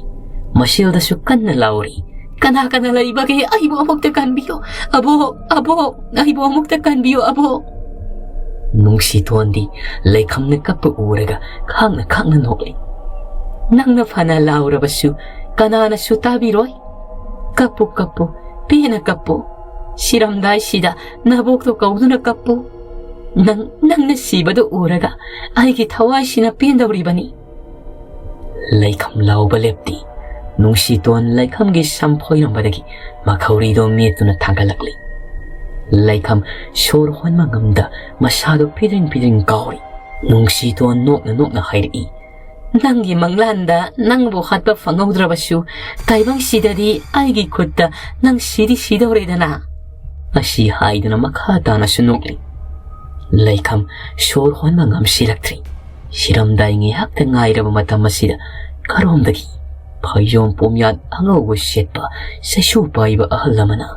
ꯃꯁꯦꯜꯗꯁꯨ ꯀꯟꯅ ꯂꯥꯎꯔꯤ, "ꯀꯅꯥ ꯀꯅꯥ ꯂꯩꯕꯒꯦ? ꯑꯩꯕꯨ ꯑꯃꯨꯛꯇ ꯀꯟꯕꯤꯌꯨ꯫ ꯑꯕꯣꯛ, ꯑꯕꯣꯛ, ꯑꯩꯕꯨ ꯑꯃꯨꯛꯇ ꯀꯟꯕꯤꯌꯨ, ꯑꯕꯣꯛ!" ꯅꯨꯡꯁꯤꯇꯣꯟꯗꯤ ꯂꯩꯈꯝꯅ ꯀꯞꯄ ꯎꯔꯒ ꯈꯥꯡꯅ ꯈꯥꯡꯅ ꯅꯣꯛꯂꯤ꯫ "ꯅꯪꯅ ꯐꯅ ꯂꯥꯎꯔꯕꯁꯨ ꯀꯅꯥꯅꯁꯨ ꯇꯥꯕꯤꯔꯣꯏ꯫ ꯀꯞꯄꯨ, ꯀꯞꯄꯨ, ꯄꯦꯟꯅ ꯀꯞꯄꯨ꯫ ꯁꯤꯔꯝꯗꯥꯏꯁꯤꯗ ꯅꯕꯣꯛꯇꯣ ꯀꯧꯗꯨꯅ ꯀꯞꯄꯨ꯫ ꯅꯪ, ꯅꯪꯅ ꯁꯤꯕꯗꯨ ꯎꯔꯒ ꯑꯩꯒꯤ ꯊꯋꯥꯏꯁꯤꯅ ꯄꯦꯟꯗꯧꯔꯤꯕꯅꯤ꯫" ꯂꯩꯈꯝ ꯂꯥꯎꯕ ꯂꯦꯞꯇꯦ꯫ ꯅꯨꯡꯁꯤꯇꯣꯟ ꯂꯩꯈꯝꯒꯤ ꯁꯝ ꯐꯣꯏꯔꯝꯕꯗꯒꯤ ꯃꯈꯧꯔꯤꯗꯣ ꯃꯦꯠꯇꯨꯅ ꯊꯥꯡꯒꯠꯂꯛꯂꯤ꯫ ꯂꯩꯈꯝ ꯁꯣꯔ ꯍꯣꯟꯕ ꯉꯝꯗ ꯃꯁꯥꯗꯣ ꯐꯤꯗ꯭ꯔꯤꯡ ꯐꯤꯗ꯭ꯔꯤꯡ ꯀꯥꯎꯔꯤ꯫ ꯅꯨꯡꯁꯤꯇꯣꯟ ꯅꯣꯛꯅ ꯅꯣꯛꯅ ꯍꯥꯏꯔꯛꯏ, "ꯅꯪꯒꯤ ꯃꯪꯂꯥꯟꯗ ꯅꯪꯕꯨ ꯍꯥꯠꯄ ꯐꯪꯍꯧꯗ꯭ꯔꯕꯁꯨ, ꯇꯥꯏꯕꯪꯁꯤꯗꯗꯤ ꯑꯩꯒꯤ ꯈꯨꯠꯇ ꯅꯪ ꯁꯤꯗꯤ ꯁꯤꯗꯧꯔꯦꯗꯅ?" ꯑꯁꯤ ꯍꯥꯏꯗꯨꯅ ꯃꯈꯥ ꯇꯥꯅꯁꯨ ꯅꯣꯛꯂꯤ꯫ ꯂꯩꯈꯝ ꯁꯣꯔ ꯍꯣꯟꯕ ꯉꯝꯁꯤꯜꯂꯛꯇ꯭ꯔꯤ꯫ ꯁꯤꯔꯝꯗꯥꯏ ꯉꯥꯏꯍꯥꯛꯇ ꯉꯥꯏꯔꯕ ꯃꯇꯝ ꯑꯁꯤꯗ ꯀꯔꯣꯝꯗꯒꯤ ꯐꯩꯖꯣꯝ ꯄꯣꯝꯌꯥꯠ ꯑꯉꯧꯕ ꯁꯦꯠꯄ ꯆꯩꯁꯨ ꯄꯥꯏꯕ ꯑꯍꯜ ꯑꯃꯅ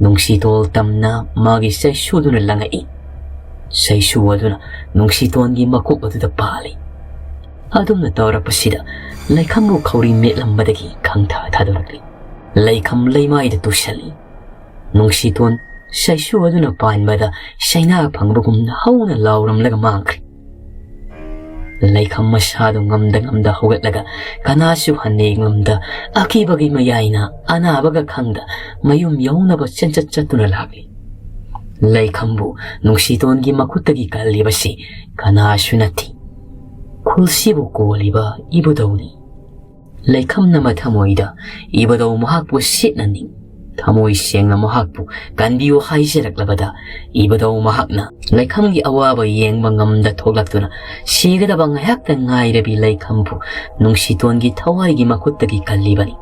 ꯅꯨꯡꯁꯤꯇꯣꯜ ꯇꯝꯅ ꯃꯥꯒꯤ ꯆꯩꯁꯨꯗꯨꯅ ꯂꯪꯉꯛꯏ꯫ ꯆꯩꯁꯨ ꯑꯗꯨꯅ ꯅꯨꯡꯁꯤꯇꯣꯟꯒꯤ ꯃꯀꯣꯛ ꯑꯗꯨꯗ ꯄꯥꯜꯂꯤ꯫ ꯑꯗꯨꯝꯅ ꯇꯧꯔꯛꯄꯁꯤꯗ ꯂꯩꯈꯝꯕꯨ ꯈꯧꯔꯤ ꯃꯦꯠꯂꯝꯕꯗꯒꯤ ꯈꯪꯊꯥ ꯊꯥꯗꯣꯔꯛꯂꯤ꯫ ꯂꯩꯈꯝ ꯂꯩꯃꯥꯏꯗ ꯇꯨꯁꯜꯂꯤ꯫ ꯅꯨꯡꯁꯤꯇꯣꯟ ꯆꯩꯁꯨ ꯑꯗꯨꯅ ꯄꯥꯟꯕꯗ ꯆꯩꯅꯥ ꯐꯪꯕꯒꯨꯝꯅ ꯍꯧꯅ ꯂꯥꯎꯔꯝꯂꯒ ꯃꯥꯡꯈ꯭ꯔꯦ꯫ ꯂꯩꯈꯝ ꯃꯁꯥꯗꯨ ꯉꯝꯗ ꯉꯝꯗ ꯍꯧꯒꯠꯂꯒ ꯀꯅꯥꯁꯨ ꯍꯟꯅ ꯌꯦꯡꯂꯝꯗ ꯑꯀꯤꯕꯒꯤ ꯃꯌꯥꯏꯅ ꯑꯅꯥꯕꯒ ꯈꯪꯗ ꯃꯌꯨꯝ ꯌꯧꯅꯕ ꯆꯦꯟꯆꯠ ꯆꯠꯇꯨꯅ ꯂꯥꯛꯂꯤ꯫ ꯂꯩꯈꯝꯕꯨ ꯅꯨꯡꯁꯤꯇꯣꯟꯒꯤ ꯃꯈꯨꯠꯇꯒꯤ ꯀꯜꯂꯤꯕꯁꯤ ꯀꯅꯥꯁꯨ ꯅꯠꯇꯦ, ꯈꯨꯜꯁꯤꯕꯨ ꯀꯣꯜꯂꯤꯕ ꯏꯕꯨꯙꯧꯅꯤ꯫ ꯂꯩꯈꯝꯅ ꯃꯊꯃꯣꯏꯗ ꯏꯕꯨꯙꯧ ꯃꯍꯥꯛꯄꯨ ꯁꯤꯠꯅꯅꯤꯡ ꯊꯃꯣꯏ ꯁꯦꯡꯅ ꯃꯍꯥꯛꯄꯨ ꯀꯟꯕꯤꯌꯨ ꯍꯥꯏꯖꯔꯛꯂꯕꯗ, ꯏꯕꯨꯙꯧ ꯃꯍꯥꯛꯅ ꯂꯩꯈꯝꯒꯤ ꯑꯋꯥꯕ ꯌꯦꯡꯕ ꯉꯝꯗ ꯊꯣꯛꯂꯛꯇꯨꯅ ꯁꯤꯒꯗꯕ ꯉꯥꯏꯍꯥꯛꯇ ꯉꯥꯏꯔꯕꯤ ꯂꯩꯈꯝꯕꯨ ꯅꯨꯡꯁꯤꯇꯣꯟꯒꯤ ꯊꯋꯥꯏꯒꯤ ꯃꯈꯨꯠꯇꯒꯤ ꯀꯜꯂꯤꯕꯅꯤ꯫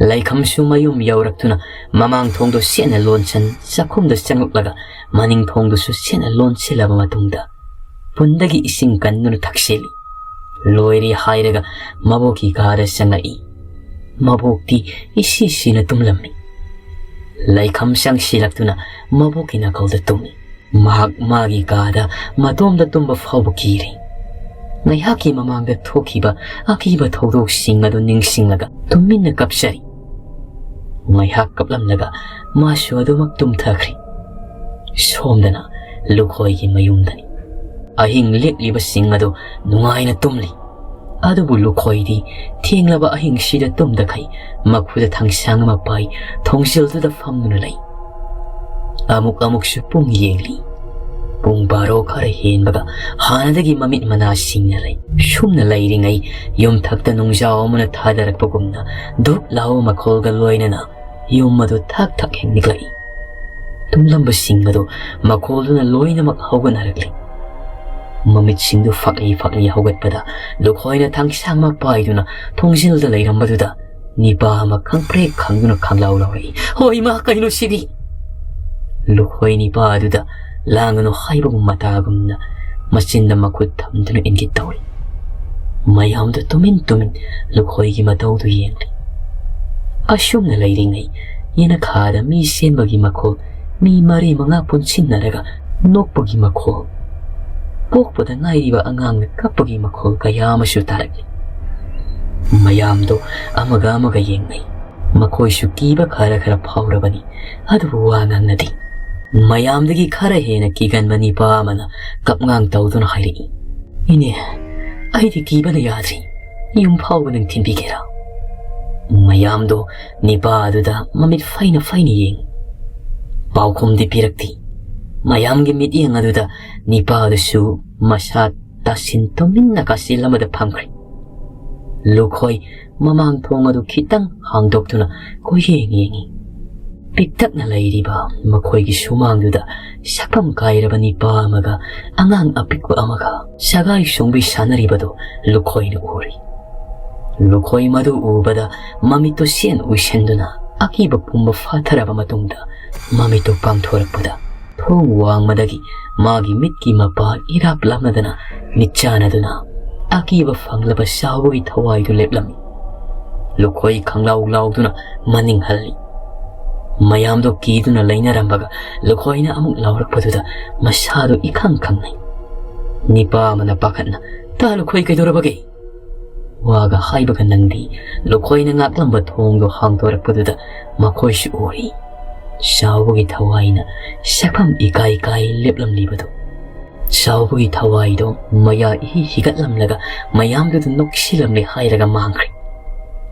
ꯂꯩꯈꯝꯁꯨ ꯃꯌꯨꯝ ꯌꯧꯔꯛꯇꯨꯅ ꯃꯃꯥꯡ ꯊꯣꯡꯗꯣ ꯁꯦꯠꯅ ꯂꯣꯟꯁꯟ ꯆꯥꯛꯈꯨꯝꯗ ꯆꯪꯂꯛꯂꯒ ꯃꯅꯤꯡ ꯊꯣꯡꯗꯨꯁꯨ ꯁꯦꯠꯅ ꯂꯣꯟꯁꯤꯜꯂꯕ ꯃꯇꯨꯡꯗ ꯄꯨꯟꯗꯒꯤ ꯏꯁꯤꯡ ꯀꯟꯗꯨꯅ ꯊꯛꯆꯤꯜꯂꯤ꯫ ꯂꯣꯏꯔꯦ ꯍꯥꯏꯔꯒ ꯃꯕꯣꯛꯀꯤ ꯀꯥꯗ ꯆꯪꯂꯛꯏ꯫ ꯃꯕꯣꯛꯇꯤ ꯏꯁꯤ ꯁꯤꯅ ꯇꯨꯝꯂꯝꯃꯤ꯫ ꯂꯩꯈꯝ ꯆꯪꯁꯤꯜꯂꯛꯇꯨꯅ ꯃꯕꯣꯛꯀꯤ ꯅꯥꯀꯜꯗ ꯇꯨꯝꯃꯤ꯫ ꯃꯍꯥꯛ ꯃꯥꯒꯤ ꯀꯥꯗ ꯃꯇꯣꯝꯗ ꯇꯨꯝꯕ ꯐꯥꯎꯕ ꯀꯤꯔꯦ꯫ ꯉꯥꯏꯍꯥꯛꯀꯤ ꯃꯃꯥꯡꯗ ꯊꯣꯛꯈꯤꯕ ꯑꯀꯤꯕ ꯊꯧꯗꯣꯛꯁꯤꯡ ꯑꯗꯨ ꯅꯤꯡꯁꯤꯡꯂꯒ ꯇꯨꯃꯤꯟꯅ ꯀꯞꯆꯔꯤ꯫ ꯉꯥꯏꯍꯥꯛ ꯀꯞꯂꯝꯂꯒ ꯃꯥꯁꯨ ꯑꯗꯨꯃꯛ ꯇꯨꯝꯊꯈ꯭ꯔꯦ꯫ ꯁꯣꯝꯗꯅ ꯂꯨꯈꯣꯏꯒꯤ ꯃꯌꯨꯝꯗꯅꯤ꯫ ꯑꯍꯤꯡ ꯂꯦꯛꯂꯤꯕꯁꯤꯡ ꯑꯗꯨ ꯅꯨꯡꯉꯥꯏꯅ ꯇꯨꯝꯂꯤ꯫ ꯑꯗꯨꯕꯨ ꯂꯨꯈꯣꯏꯗꯤ ꯊꯦꯡꯂꯕ ꯑꯍꯤꯡꯁꯤꯗ ꯇꯨꯝꯗꯈꯩ ꯃꯈꯨꯗ ꯊꯥꯡꯁꯥꯡ ꯑꯃ ꯄꯥꯏ ꯊꯣꯡꯖꯤꯜꯗꯨꯗ ꯐꯝꯗꯨꯅ ꯂꯩ꯫ ꯑꯃꯨꯛ ꯑꯃꯨꯛꯁꯨ ꯄꯨꯡ ꯌꯦꯡꯂꯤ꯫ ꯄꯨꯡ ꯕꯥꯔꯣ ꯈꯔ ꯍꯦꯟꯕꯒ ꯍꯥꯟꯅꯗꯒꯤ ꯃꯃꯤꯠ ꯃꯅꯥ ꯁꯤꯡꯅ ꯂꯩ꯫ ꯁꯨꯝꯅ ꯂꯩꯔꯤꯉꯩ ꯌꯨꯝꯊꯛꯇ ꯅꯨꯡꯖꯥꯎ ꯑꯃꯅ ꯊꯥꯗꯔꯛꯄꯒꯨꯝꯅ ꯙꯨꯞ ꯂꯥꯎꯕ ꯃꯈꯣꯜꯒ ꯂꯣꯏꯅꯅ ꯌꯨꯝ ꯑꯗꯨ ꯊꯛ ꯊꯛ ꯍꯦꯛ ꯅꯤꯛꯂꯛꯏ꯫ ꯇꯨꯝꯂꯝꯕꯁꯤꯡ ꯑꯗꯨ ꯃꯈꯣꯜꯗꯨꯅ ꯂꯣꯏꯅꯃꯛ ꯍꯧꯒꯠꯅꯔꯛꯂꯤ꯫ ꯃꯃꯤꯠꯁꯤꯡꯗꯨ ꯐꯥꯛꯂꯤ ꯐꯥꯛꯂꯤ ꯍꯧꯒꯠꯄꯗ ꯂꯨꯈꯣꯏꯅ ꯊꯥꯡꯁꯥꯡ ꯑꯃ ꯄꯥꯏꯗꯨꯅ ꯊꯣꯡꯖꯤꯜꯗ ꯂꯩꯔꯝꯕꯗꯨꯗ ꯅꯤꯄꯥ ꯑꯃ ꯈꯪꯄ꯭ꯔꯦꯛ ꯈꯪꯗꯨꯅ ꯈꯪꯂꯥꯎ ꯂꯥꯎꯔꯛꯏ꯫ "ꯍꯣꯏ ꯏꯃꯥ, ꯀꯩꯅꯣ ꯁꯤꯗꯤ?" ꯂꯨꯈꯣꯏ ꯅꯤꯄꯥ ꯑꯗꯨꯗ ꯂꯥꯡꯒꯅꯨ ꯍꯥꯏꯕꯒꯨꯝ ꯃꯇꯥꯒꯨꯝꯅ ꯃꯆꯤꯟꯗ ꯃꯈꯨꯠ ꯊꯝꯗꯨꯅ ꯏꯪꯒꯤꯠ ꯇꯧꯔꯤ꯫ ꯃꯌꯥꯝꯗꯨ ꯇꯨꯃꯤꯟ ꯇꯨꯃꯤꯟ ꯂꯨꯈꯣꯏꯒꯤ ꯃꯇꯧꯗꯨ ꯌꯦꯡꯂꯤ꯫ ꯑꯁꯨꯝꯅ ꯂꯩꯔꯤꯉꯩ ꯌꯦꯅꯈꯥꯗ ꯃꯤ ꯆꯦꯟꯕꯒꯤ ꯃꯈꯣꯜ, ꯃꯤ ꯃꯔꯤ ꯃꯉꯥ ꯄꯨꯟꯁꯤꯟꯅꯔꯒ ꯅꯣꯛꯄꯒꯤ ꯃꯈꯣꯜ, ꯄꯣꯛꯄꯗ ꯉꯥꯏꯔꯤꯕ ꯑꯉꯥꯡꯅ ꯀꯞꯄꯒꯤ ꯃꯈꯣꯜ ꯀꯌꯥ ꯑꯃꯁꯨ ꯇꯥꯔꯛꯂꯤ꯫ ꯃꯌꯥꯝꯗꯣ ꯑꯃꯒ ꯑꯃꯒ ꯌꯦꯡꯅꯩ꯫ ꯃꯈꯣꯏꯁꯨ ꯀꯤꯕ ꯈꯔ ꯈꯔ ꯐꯥꯎꯔꯕꯅꯤ, ꯑꯗꯨꯕꯨ ꯋꯥ ꯉꯥꯡꯅꯗꯦ꯫ ꯃꯌꯥꯝꯗꯒꯤ ꯈꯔ ꯍꯦꯟꯅ ꯀꯤꯒꯟꯕ ꯅꯤꯄꯥ ꯑꯃꯅ ꯀꯞꯉꯥꯡ ꯇꯧꯗꯨꯅ ꯍꯥꯏꯔꯛꯏ, "ꯏꯅꯦ, ꯑꯩꯗꯤ ꯀꯤꯕꯅ ꯌꯥꯗ꯭ꯔꯤ꯫ ꯌꯨꯝ ꯐꯥꯎꯕ ꯅꯪ ꯊꯤꯟꯕꯤꯒꯦꯔꯥ?" ꯃꯌꯥꯝꯗꯣ ꯅꯤꯄꯥ ꯑꯗꯨꯗ ꯃꯃꯤꯠ ꯐꯩꯅ ꯐꯩꯅ ꯌꯦꯡ꯫ ꯄꯥꯎꯈꯨꯝꯗꯤ ꯄꯤꯔꯛꯇꯦ꯫ ꯃꯌꯥꯝꯒꯤ ꯃꯤꯠꯌꯦꯡ ꯑꯗꯨꯗ ꯅꯤꯄꯥ ꯑꯗꯨꯁꯨ ꯃꯁꯥ ꯇꯥꯁꯤꯟ ꯇꯨꯃꯤꯟꯅ ꯀꯥꯆꯤꯜ ꯑꯃꯗ ꯐꯝꯈ꯭ꯔꯦ꯫ ꯂꯨꯈꯣꯏ ꯃꯃꯥꯡ ꯊꯣꯡ ꯑꯗꯨ ꯈꯤꯇꯪ ꯍꯥꯡꯗꯣꯛꯇꯨꯅ ꯀꯣꯏꯌꯦꯡ ꯌꯦꯡꯉꯤ꯫ ꯄꯤꯛꯇꯛꯅ ꯂꯩꯔꯤꯕ ꯃꯈꯣꯏꯒꯤ ꯁꯨꯃꯥꯡꯗꯨꯗ ꯁꯛꯐꯝ ꯀꯥꯏꯔꯕ ꯅꯤꯄꯥ ꯑꯃꯒ ꯑꯉꯥꯡ ꯑꯄꯤꯛꯄ ꯑꯃꯒ ꯁꯒꯥꯏ ꯁꯣꯡꯕꯤ ꯁꯥꯟꯅꯔꯤꯕꯗꯨ ꯂꯨꯈꯣꯏꯅ ꯎꯔꯤ꯫ ꯂꯨꯈꯣꯏ ꯃꯗꯨ ꯎꯕꯗ ꯃꯃꯤꯠꯇꯨ ꯁꯦꯟ ꯎꯏꯁꯤꯟꯗꯨꯅ ꯑꯀꯤꯕ ꯄꯨꯝꯕ ꯐꯥꯊꯔꯕ ꯃꯇꯨꯡꯗ ꯃꯃꯤꯠꯇꯨ ꯄꯥꯡꯊꯣꯔꯛꯄꯗ ꯊꯣꯡ ꯋꯥꯡꯃꯗꯒꯤ ꯃꯥꯒꯤ ꯃꯤꯠꯀꯤ ꯃꯄꯥ ꯏꯔꯥꯞ ꯂꯥꯞꯅꯗꯅ ꯃꯤꯠ ꯆꯥꯟꯅꯗꯨꯅ ꯑꯀꯤꯕ ꯐꯪꯂꯕ ꯆꯥꯎꯕꯒꯤ ꯊꯋꯥꯏꯗꯨ ꯂꯦꯞꯂꯝꯃꯤ꯫ ꯂꯨꯈꯣꯏ ꯈꯪꯂꯥꯎ ꯂꯥꯎꯗꯨꯅ ꯃꯅꯤꯡ ꯍꯜꯂꯤ꯫ ꯃꯌꯥꯝꯗꯣ ꯀꯤꯗꯨꯅ ꯂꯩꯅꯔꯝꯕꯒ ꯂꯨꯈꯣꯏꯅ ꯑꯃꯨꯛ ꯂꯥꯎꯔꯛꯄꯗꯨꯗ ꯃꯁꯥꯗꯨ ꯏꯈꯪ ꯈꯪꯅꯩ꯫ ꯅꯤꯄꯥ ꯑꯃꯅ ꯄꯥꯈꯠꯅ, "ꯇꯥ ꯂꯨꯈꯣꯏ, ꯀꯩꯗꯧꯔꯕꯒꯦ?" ꯋꯥꯒ ꯍꯥꯏꯕꯒ ꯅꯪꯗꯤ ꯂꯨꯈꯣꯏꯅ ꯉꯥꯛꯂꯝꯕ ꯊꯣꯡꯗꯣ ꯍꯥꯡꯗꯣꯔꯛꯄꯗꯨꯗ ꯃꯈꯣꯏꯁꯨ ꯎꯔꯤ꯫ ꯆꯥꯎꯕꯒꯤ ꯊꯋꯥꯏꯅ ꯁꯛꯐꯝ ꯏꯀꯥꯏ ꯀꯥꯏ ꯂꯦꯞꯂꯝꯂꯤꯕꯗꯨ꯫ ꯆꯥꯎꯕꯒꯤ ꯊꯋꯥꯏꯗꯣ ꯃꯌꯥ ꯏꯍꯤ ꯍꯤꯒꯠꯂꯝꯂꯒ ꯃꯌꯥꯝꯗꯨꯗ ꯅꯣꯛꯁꯤꯜꯂꯝꯂꯦ ꯍꯥꯏꯔꯒ ꯃꯥꯡꯈ꯭ꯔꯦ꯫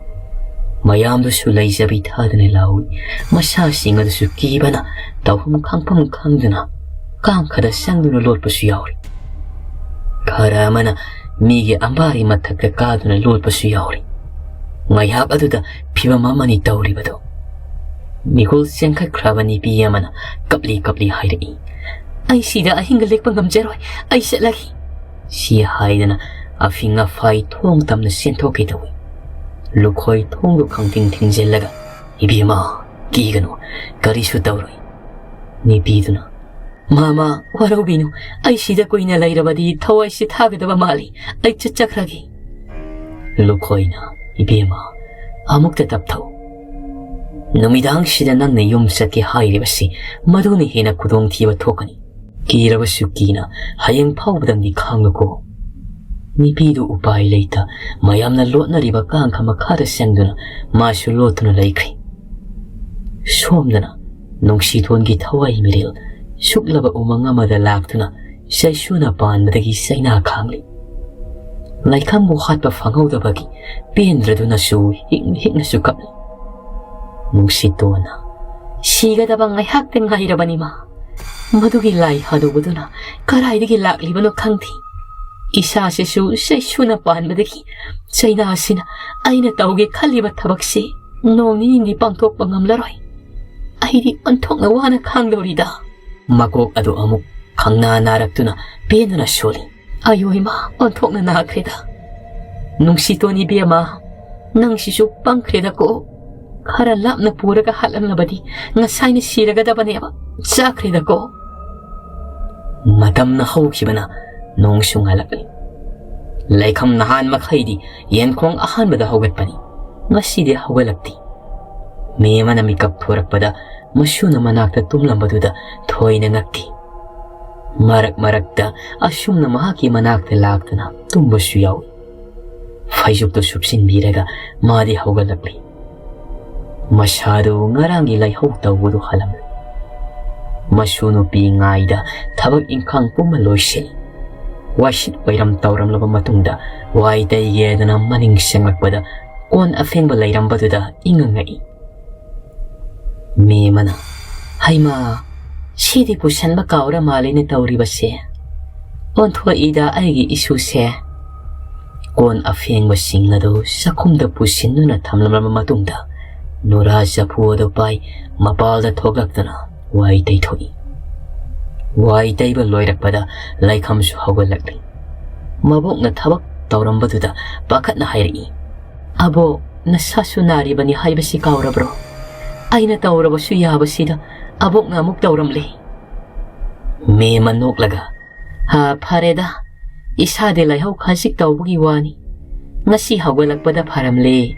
ꯃꯌꯥꯝꯗꯨꯁꯨ ꯂꯩꯖꯕꯤ ꯊꯥꯗꯅ ꯂꯥꯎꯏ꯫ ꯃꯁꯥꯁꯤꯡ ꯑꯗꯨꯁꯨ ꯀꯤꯕꯅ ꯇꯧꯐꯝ ꯈꯪꯐꯝ ꯈꯪꯗꯅ ꯀꯥꯡꯈꯗ ꯆꯪꯗꯨꯅ ꯂꯣꯠꯄꯁꯨ ꯌꯥꯎꯔꯤ꯫ ꯈꯔ ꯑꯃꯅ ꯃꯤꯒꯤ ꯑꯝꯕꯥꯔꯤ ꯃꯊꯛꯇ ꯀꯥꯗꯨꯅ ꯂꯣꯠꯄꯁꯨ ꯌꯥꯎꯔꯤ꯫ ꯉꯥꯏꯍꯥꯛ ꯑꯗꯨꯗ ꯐꯤꯚꯝ ꯑꯃꯅꯤ ꯇꯧꯔꯤꯕꯗꯨ꯫ ꯃꯤꯍꯨꯜ ꯆꯦꯟꯈꯠꯈ꯭ꯔꯕ ꯅꯨꯄꯤ ꯑꯃꯅ ꯀꯞꯂꯤ ꯀꯞꯂꯤ ꯍꯥꯏꯔꯛꯏ, "ꯑꯩ ꯁꯤꯗ ꯑꯍꯤꯡꯒ ꯂꯦꯛꯄ ꯉꯝꯖꯔꯣꯏ, ꯑꯩ ꯆꯠꯂꯒꯦ"꯫ ꯁꯤ ꯍꯥꯏꯗꯅ ꯑꯐꯤꯡ ꯑꯐꯥꯏ ꯊꯣꯡ ꯇꯝꯅ ꯆꯦꯟꯊꯣꯛꯀꯦ ꯇꯧꯏ꯫ ꯂꯨꯈꯣꯏ ꯊꯣꯡꯗꯨ ꯈꯪꯊꯤꯡ ꯊꯤꯡꯖꯤꯜꯂꯒ, "ꯏꯕꯦꯝꯃ, ꯀꯤꯒꯅꯨ, ꯀꯔꯤꯁꯨ ꯇꯧꯔꯣꯏ"꯫ ꯅꯨꯄꯤꯗꯨꯅ, "ꯃꯃꯥ, ꯋꯥꯔꯧꯕꯤꯅꯨ, ꯑꯩ ꯁꯤꯗ ꯀꯨꯏꯅ ꯂꯩꯔꯕꯗꯤ ꯊꯋꯥꯏꯁꯤ ꯊꯥꯒꯗꯕ ꯃꯥꯜꯂꯤ, ꯑꯩ ꯆꯠꯆꯈ꯭ꯔꯒꯦ"꯫ ꯂꯨꯈꯣꯏꯅ, "ꯏꯕꯦꯝꯃ, ꯑꯃꯨꯛꯇ ꯇꯞꯊꯧ꯫ ꯅꯨꯃꯤꯗꯥꯡꯁꯤꯗ ꯅꯪꯅ ꯌꯨꯝ ꯆꯠꯀꯦ ꯍꯥꯏꯔꯤꯕꯁꯤ ꯃꯗꯨꯅ ꯍꯦꯟꯅ ꯈꯨꯗꯣꯡꯊꯤꯕ ꯊꯣꯛꯀꯅꯤ꯫ ꯀꯤꯔꯕꯁꯨ ꯀꯤꯅ ꯍꯌꯦꯡ ꯐꯥꯎꯕꯗꯪꯗꯤ ꯈꯥꯡꯂꯨꯀꯣ"꯫ ꯅꯨꯄꯤꯗꯨ ꯎꯄꯥꯏ ꯂꯩꯇ ꯃꯌꯥꯝꯅ ꯂꯣꯠꯅꯔꯤꯕ ꯀꯥꯡꯈ ꯃꯈꯥꯗ ꯆꯪꯗꯨꯅ ꯃꯥꯁꯨ ꯂꯣꯠꯇꯨꯅ ꯂꯩꯈ꯭ꯔꯦ꯫ ꯁꯣꯝꯗꯅ ꯅꯨꯡꯁꯤꯇꯣꯟꯒꯤ ꯊꯋꯥꯏ ꯃꯤꯔꯦꯜ ꯁꯨꯛꯂꯕ ꯎꯃꯪ ꯑꯃꯗ ꯂꯥꯛꯇꯨꯅ ꯆꯩꯁꯨꯅ ꯄꯥꯟꯕꯗꯒꯤ ꯆꯩꯅꯥ ꯈꯥꯡꯂꯤ꯫ ꯂꯩꯈꯝꯕꯨ ꯍꯥꯠꯄ ꯐꯪꯍꯧꯗꯕꯒꯤ ꯄꯦꯟꯗ꯭ꯔꯗꯨꯅꯁꯨ ꯍꯤꯛ ꯍꯤꯛꯅꯁꯨ ꯀꯞꯂꯤ꯫ ꯅꯨꯡꯁꯤꯇꯣꯟꯅ, "ꯁꯤꯒꯗꯕ ꯉꯥꯏꯍꯥꯛꯇ ꯉꯥꯏꯔꯕꯅꯤ ꯃꯥ꯫ ꯃꯗꯨꯒꯤ ꯂꯥꯏ ꯍꯅꯨꯕꯗꯨꯅ ꯀꯗꯥꯏꯗꯒꯤ ꯂꯥꯛꯂꯤꯕꯅꯣ ꯈꯪꯗꯦ"꯫ ꯏꯁꯥꯁꯤꯁꯨ ꯆꯩꯁꯨꯅ ꯄꯥꯟꯕꯗꯒꯤ ꯆꯩꯅꯥꯁꯤꯅ ꯑꯩꯅ ꯇꯧꯒꯦ ꯈꯜꯂꯤꯕ ꯊꯕꯛꯁꯤ ꯅꯣꯡ ꯅꯤꯅꯤꯗꯤ ꯄꯥꯡꯊꯣꯛꯄ ꯉꯝꯂꯔꯣꯏ꯫ ꯑꯩꯗꯤ ꯑꯣꯟꯊꯣꯛꯅ ꯋꯥꯅ ꯈꯥꯡꯗꯧꯔꯤꯗ꯫ ꯃꯀꯣꯛ ꯑꯗꯨ ꯑꯃꯨꯛ ꯈꯪꯅꯥ ꯅꯥꯔꯛꯇꯨꯅ ꯄꯦꯟꯗꯅ ꯁꯣꯜꯂꯤ꯫ ꯑꯌꯣ ꯏꯃꯥ, ꯑꯣꯟꯊꯣꯛꯅ ꯅꯥꯈ꯭ꯔꯦꯗ꯫ ꯅꯨꯡꯁꯤꯇꯣꯟ ꯏꯕꯦꯝꯃ, ꯅꯪꯁꯤꯁꯨ ꯄꯪꯈ꯭ꯔꯦꯗꯀꯣ꯫ ꯈꯔ ꯂꯥꯞꯅ ꯄꯨꯔꯒ ꯍꯥꯠꯂꯝꯂꯕꯗꯤ ꯉꯁꯥꯏꯅ ꯁꯤꯔꯒꯗꯕꯅꯦꯕ꯫ ꯆꯥꯈ꯭ꯔꯦꯗꯀꯣ꯫ ꯃꯇꯝꯅ ꯍꯧꯈꯤꯕꯅ ꯅꯣꯡꯁꯨ ꯉꯥꯜꯂꯛꯂꯤ꯫ ꯂꯩꯈꯝ ꯅꯍꯥꯟ ꯃꯈꯩꯗꯤ ꯌꯦꯟꯈꯣꯡ ꯑꯍꯥꯟꯕꯗ ꯍꯧꯒꯠꯄꯅꯤ꯫ ꯉꯁꯤꯗꯤ ꯍꯧꯒꯠꯂꯛꯇꯦ꯫ ꯃꯦꯃꯅ ꯃꯤꯀꯞ ꯊꯣꯔꯛꯄꯗ ꯃꯁꯨꯅ ꯃꯅꯥꯛꯇ ꯇꯨꯝꯂꯝꯕꯗꯨꯗ ꯊꯣꯏꯅ ꯉꯛꯈꯤ꯫ ꯃꯔꯛ ꯃꯔꯛꯇ ꯑꯁꯨꯝꯅ ꯃꯍꯥꯛꯀꯤ ꯃꯅꯥꯛꯇ ꯂꯥꯛꯇꯨꯅ ꯇꯨꯝꯕꯁꯨ ꯌꯥꯎꯏ꯫ ꯐꯩꯖꯨꯞꯇꯨ ꯁꯨꯞꯆꯤꯟꯕꯤꯔꯒ ꯃꯥꯗꯤ ꯍꯧꯒꯠꯂꯛꯂꯤ꯫ ꯃꯁꯥꯗꯨ ꯉꯔꯥꯡꯒꯤ ꯂꯥꯏꯍꯧ ꯇꯧꯕꯗꯨ ꯍꯜꯂꯝꯂꯦ꯫ ꯃꯁꯨ ꯅꯨꯄꯤ ꯉꯥꯏꯗ ꯊꯕꯛ ꯏꯪꯈꯥꯡ ꯄꯨꯝꯕ ꯂꯣꯏꯁꯤꯜꯂꯤ꯫ ꯋꯥꯏꯁꯤꯠ ꯋꯥꯏꯔꯝ ꯇꯧꯔꯝꯂꯕ ꯃꯇꯨꯡꯗ ꯋꯥꯏ ꯇꯩꯒꯦꯗꯅ ꯃꯅꯤꯡ ꯆꯪꯂꯛꯄꯗ ꯀꯣꯟ ꯑꯐꯦꯡꯕ ꯂꯩꯔꯝꯕꯗꯨꯗ ꯏꯉꯛ ꯉꯛꯏ꯫ ꯃꯦꯃꯅ, "ꯍꯩꯃꯥ, ꯁꯤꯗꯤ ꯄꯨꯁꯟꯕ ꯀꯥꯎꯔ ꯃꯥꯜꯂꯦꯅꯦ ꯇꯧꯔꯤꯕꯁꯦ꯫ ꯑꯣꯟꯊꯣꯛꯏꯗ ꯑꯩꯒꯤ ꯏꯁꯨꯁꯦ"꯫ ꯀꯣꯟ ꯑꯐꯦꯡꯕꯁꯤꯡ ꯑꯗꯨ ꯆꯥꯛꯈꯨꯝꯗ ꯄꯨꯁꯤꯟꯗꯨꯅ ꯊꯝꯂꯝꯂꯕ ꯃꯇꯨꯡꯗ ꯅꯨꯔꯥ ꯆꯐꯨ ꯑꯗꯨ ꯄꯥꯏ ꯃꯄꯥꯜꯗ ꯊꯣꯛꯂꯛꯇꯨꯅ ꯋꯥꯏ ꯇꯩꯊꯣꯛꯏ꯫ ꯋꯥꯏ ꯇꯩꯕ ꯂꯣꯏꯔꯛꯄꯗ ꯂꯩꯈꯝꯁꯨ ꯍꯧꯒꯠꯂꯛꯂꯤ꯫ ꯃꯕꯣꯛꯅ ꯊꯕꯛ ꯇꯧꯔꯝꯕꯗꯨꯗ ꯄꯥꯈꯠꯅ ꯍꯥꯏꯔꯛꯏ, "ꯑꯕꯣꯛ, ꯅꯁꯥꯁꯨ ꯅꯥꯔꯤꯕꯅꯤ ꯍꯥꯏꯕꯁꯤ ꯀꯥꯎꯔꯕ꯭ꯔꯣ? ꯑꯩꯅ ꯇꯧꯔꯕꯁꯨ ꯌꯥꯕꯁꯤꯗ ꯑꯕꯣꯛꯅ ꯑꯃꯨꯛ ꯇꯧꯔꯝꯂꯦ"꯫ ꯃꯦꯃ ꯅꯣꯛꯂꯒ, "ꯍꯥ, ꯐꯔꯦꯗ, ꯏꯁꯥꯗꯤ ꯂꯥꯏꯍꯧ ꯈꯖꯤꯛ ꯇꯧꯕꯒꯤ ꯋꯥꯅꯤ꯫ ꯉꯁꯤ ꯍꯧꯒꯠꯂꯛꯄꯗ ꯐꯔꯝꯂꯦ"꯫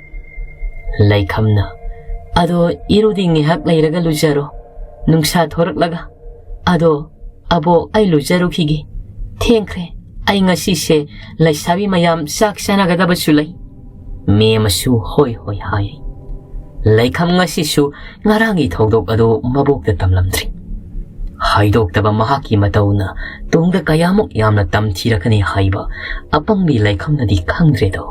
ꯂꯩꯈꯝꯅ, "ꯑꯗꯣ ꯏꯔꯨꯗꯤ ꯉꯥꯏꯍꯥꯛ ꯂꯩꯔꯒ ꯂꯨꯖꯔꯣ, ꯅꯨꯡꯁꯥ ꯊꯣꯔꯛꯂꯒ꯫ ꯑꯗꯣ ꯑꯕꯣꯛ, ꯑꯩ ꯂꯨꯖꯔꯨꯈꯤꯒꯦ꯫ ꯊꯦꯡꯈ꯭ꯔꯦ꯫ ꯑꯩ ꯉꯁꯤꯁꯦ ꯂꯩꯁꯥꯕꯤ ꯃꯌꯥꯝ ꯆꯥꯛ ꯆꯥꯅꯒꯗꯕꯁꯨ ꯂꯩ"꯫ ꯃꯦꯃꯁꯨ ꯍꯣꯏ ꯍꯣꯏ ꯍꯥꯏꯔꯤ꯫ ꯂꯩꯈꯝ ꯉꯁꯤꯁꯨ ꯉꯔꯥꯡꯒꯤ ꯊꯧꯗꯣꯛ ꯑꯗꯨ ꯃꯕꯣꯛꯇ ꯇꯝꯂꯝꯗ꯭ꯔꯤ꯫ ꯍꯥꯏꯗꯣꯛꯇꯕ ꯃꯍꯥꯛꯀꯤ ꯃꯇꯧꯅ ꯇꯨꯡꯗ ꯀꯌꯥꯃꯨꯛ ꯌꯥꯝꯅ ꯇꯝꯊꯤꯔꯛꯀꯅꯤ ꯍꯥꯏꯕ ꯑꯄꯪꯕꯤ ꯂꯩꯈꯝꯅꯗꯤ ꯈꯪꯗ꯭ꯔꯦꯗꯣ꯫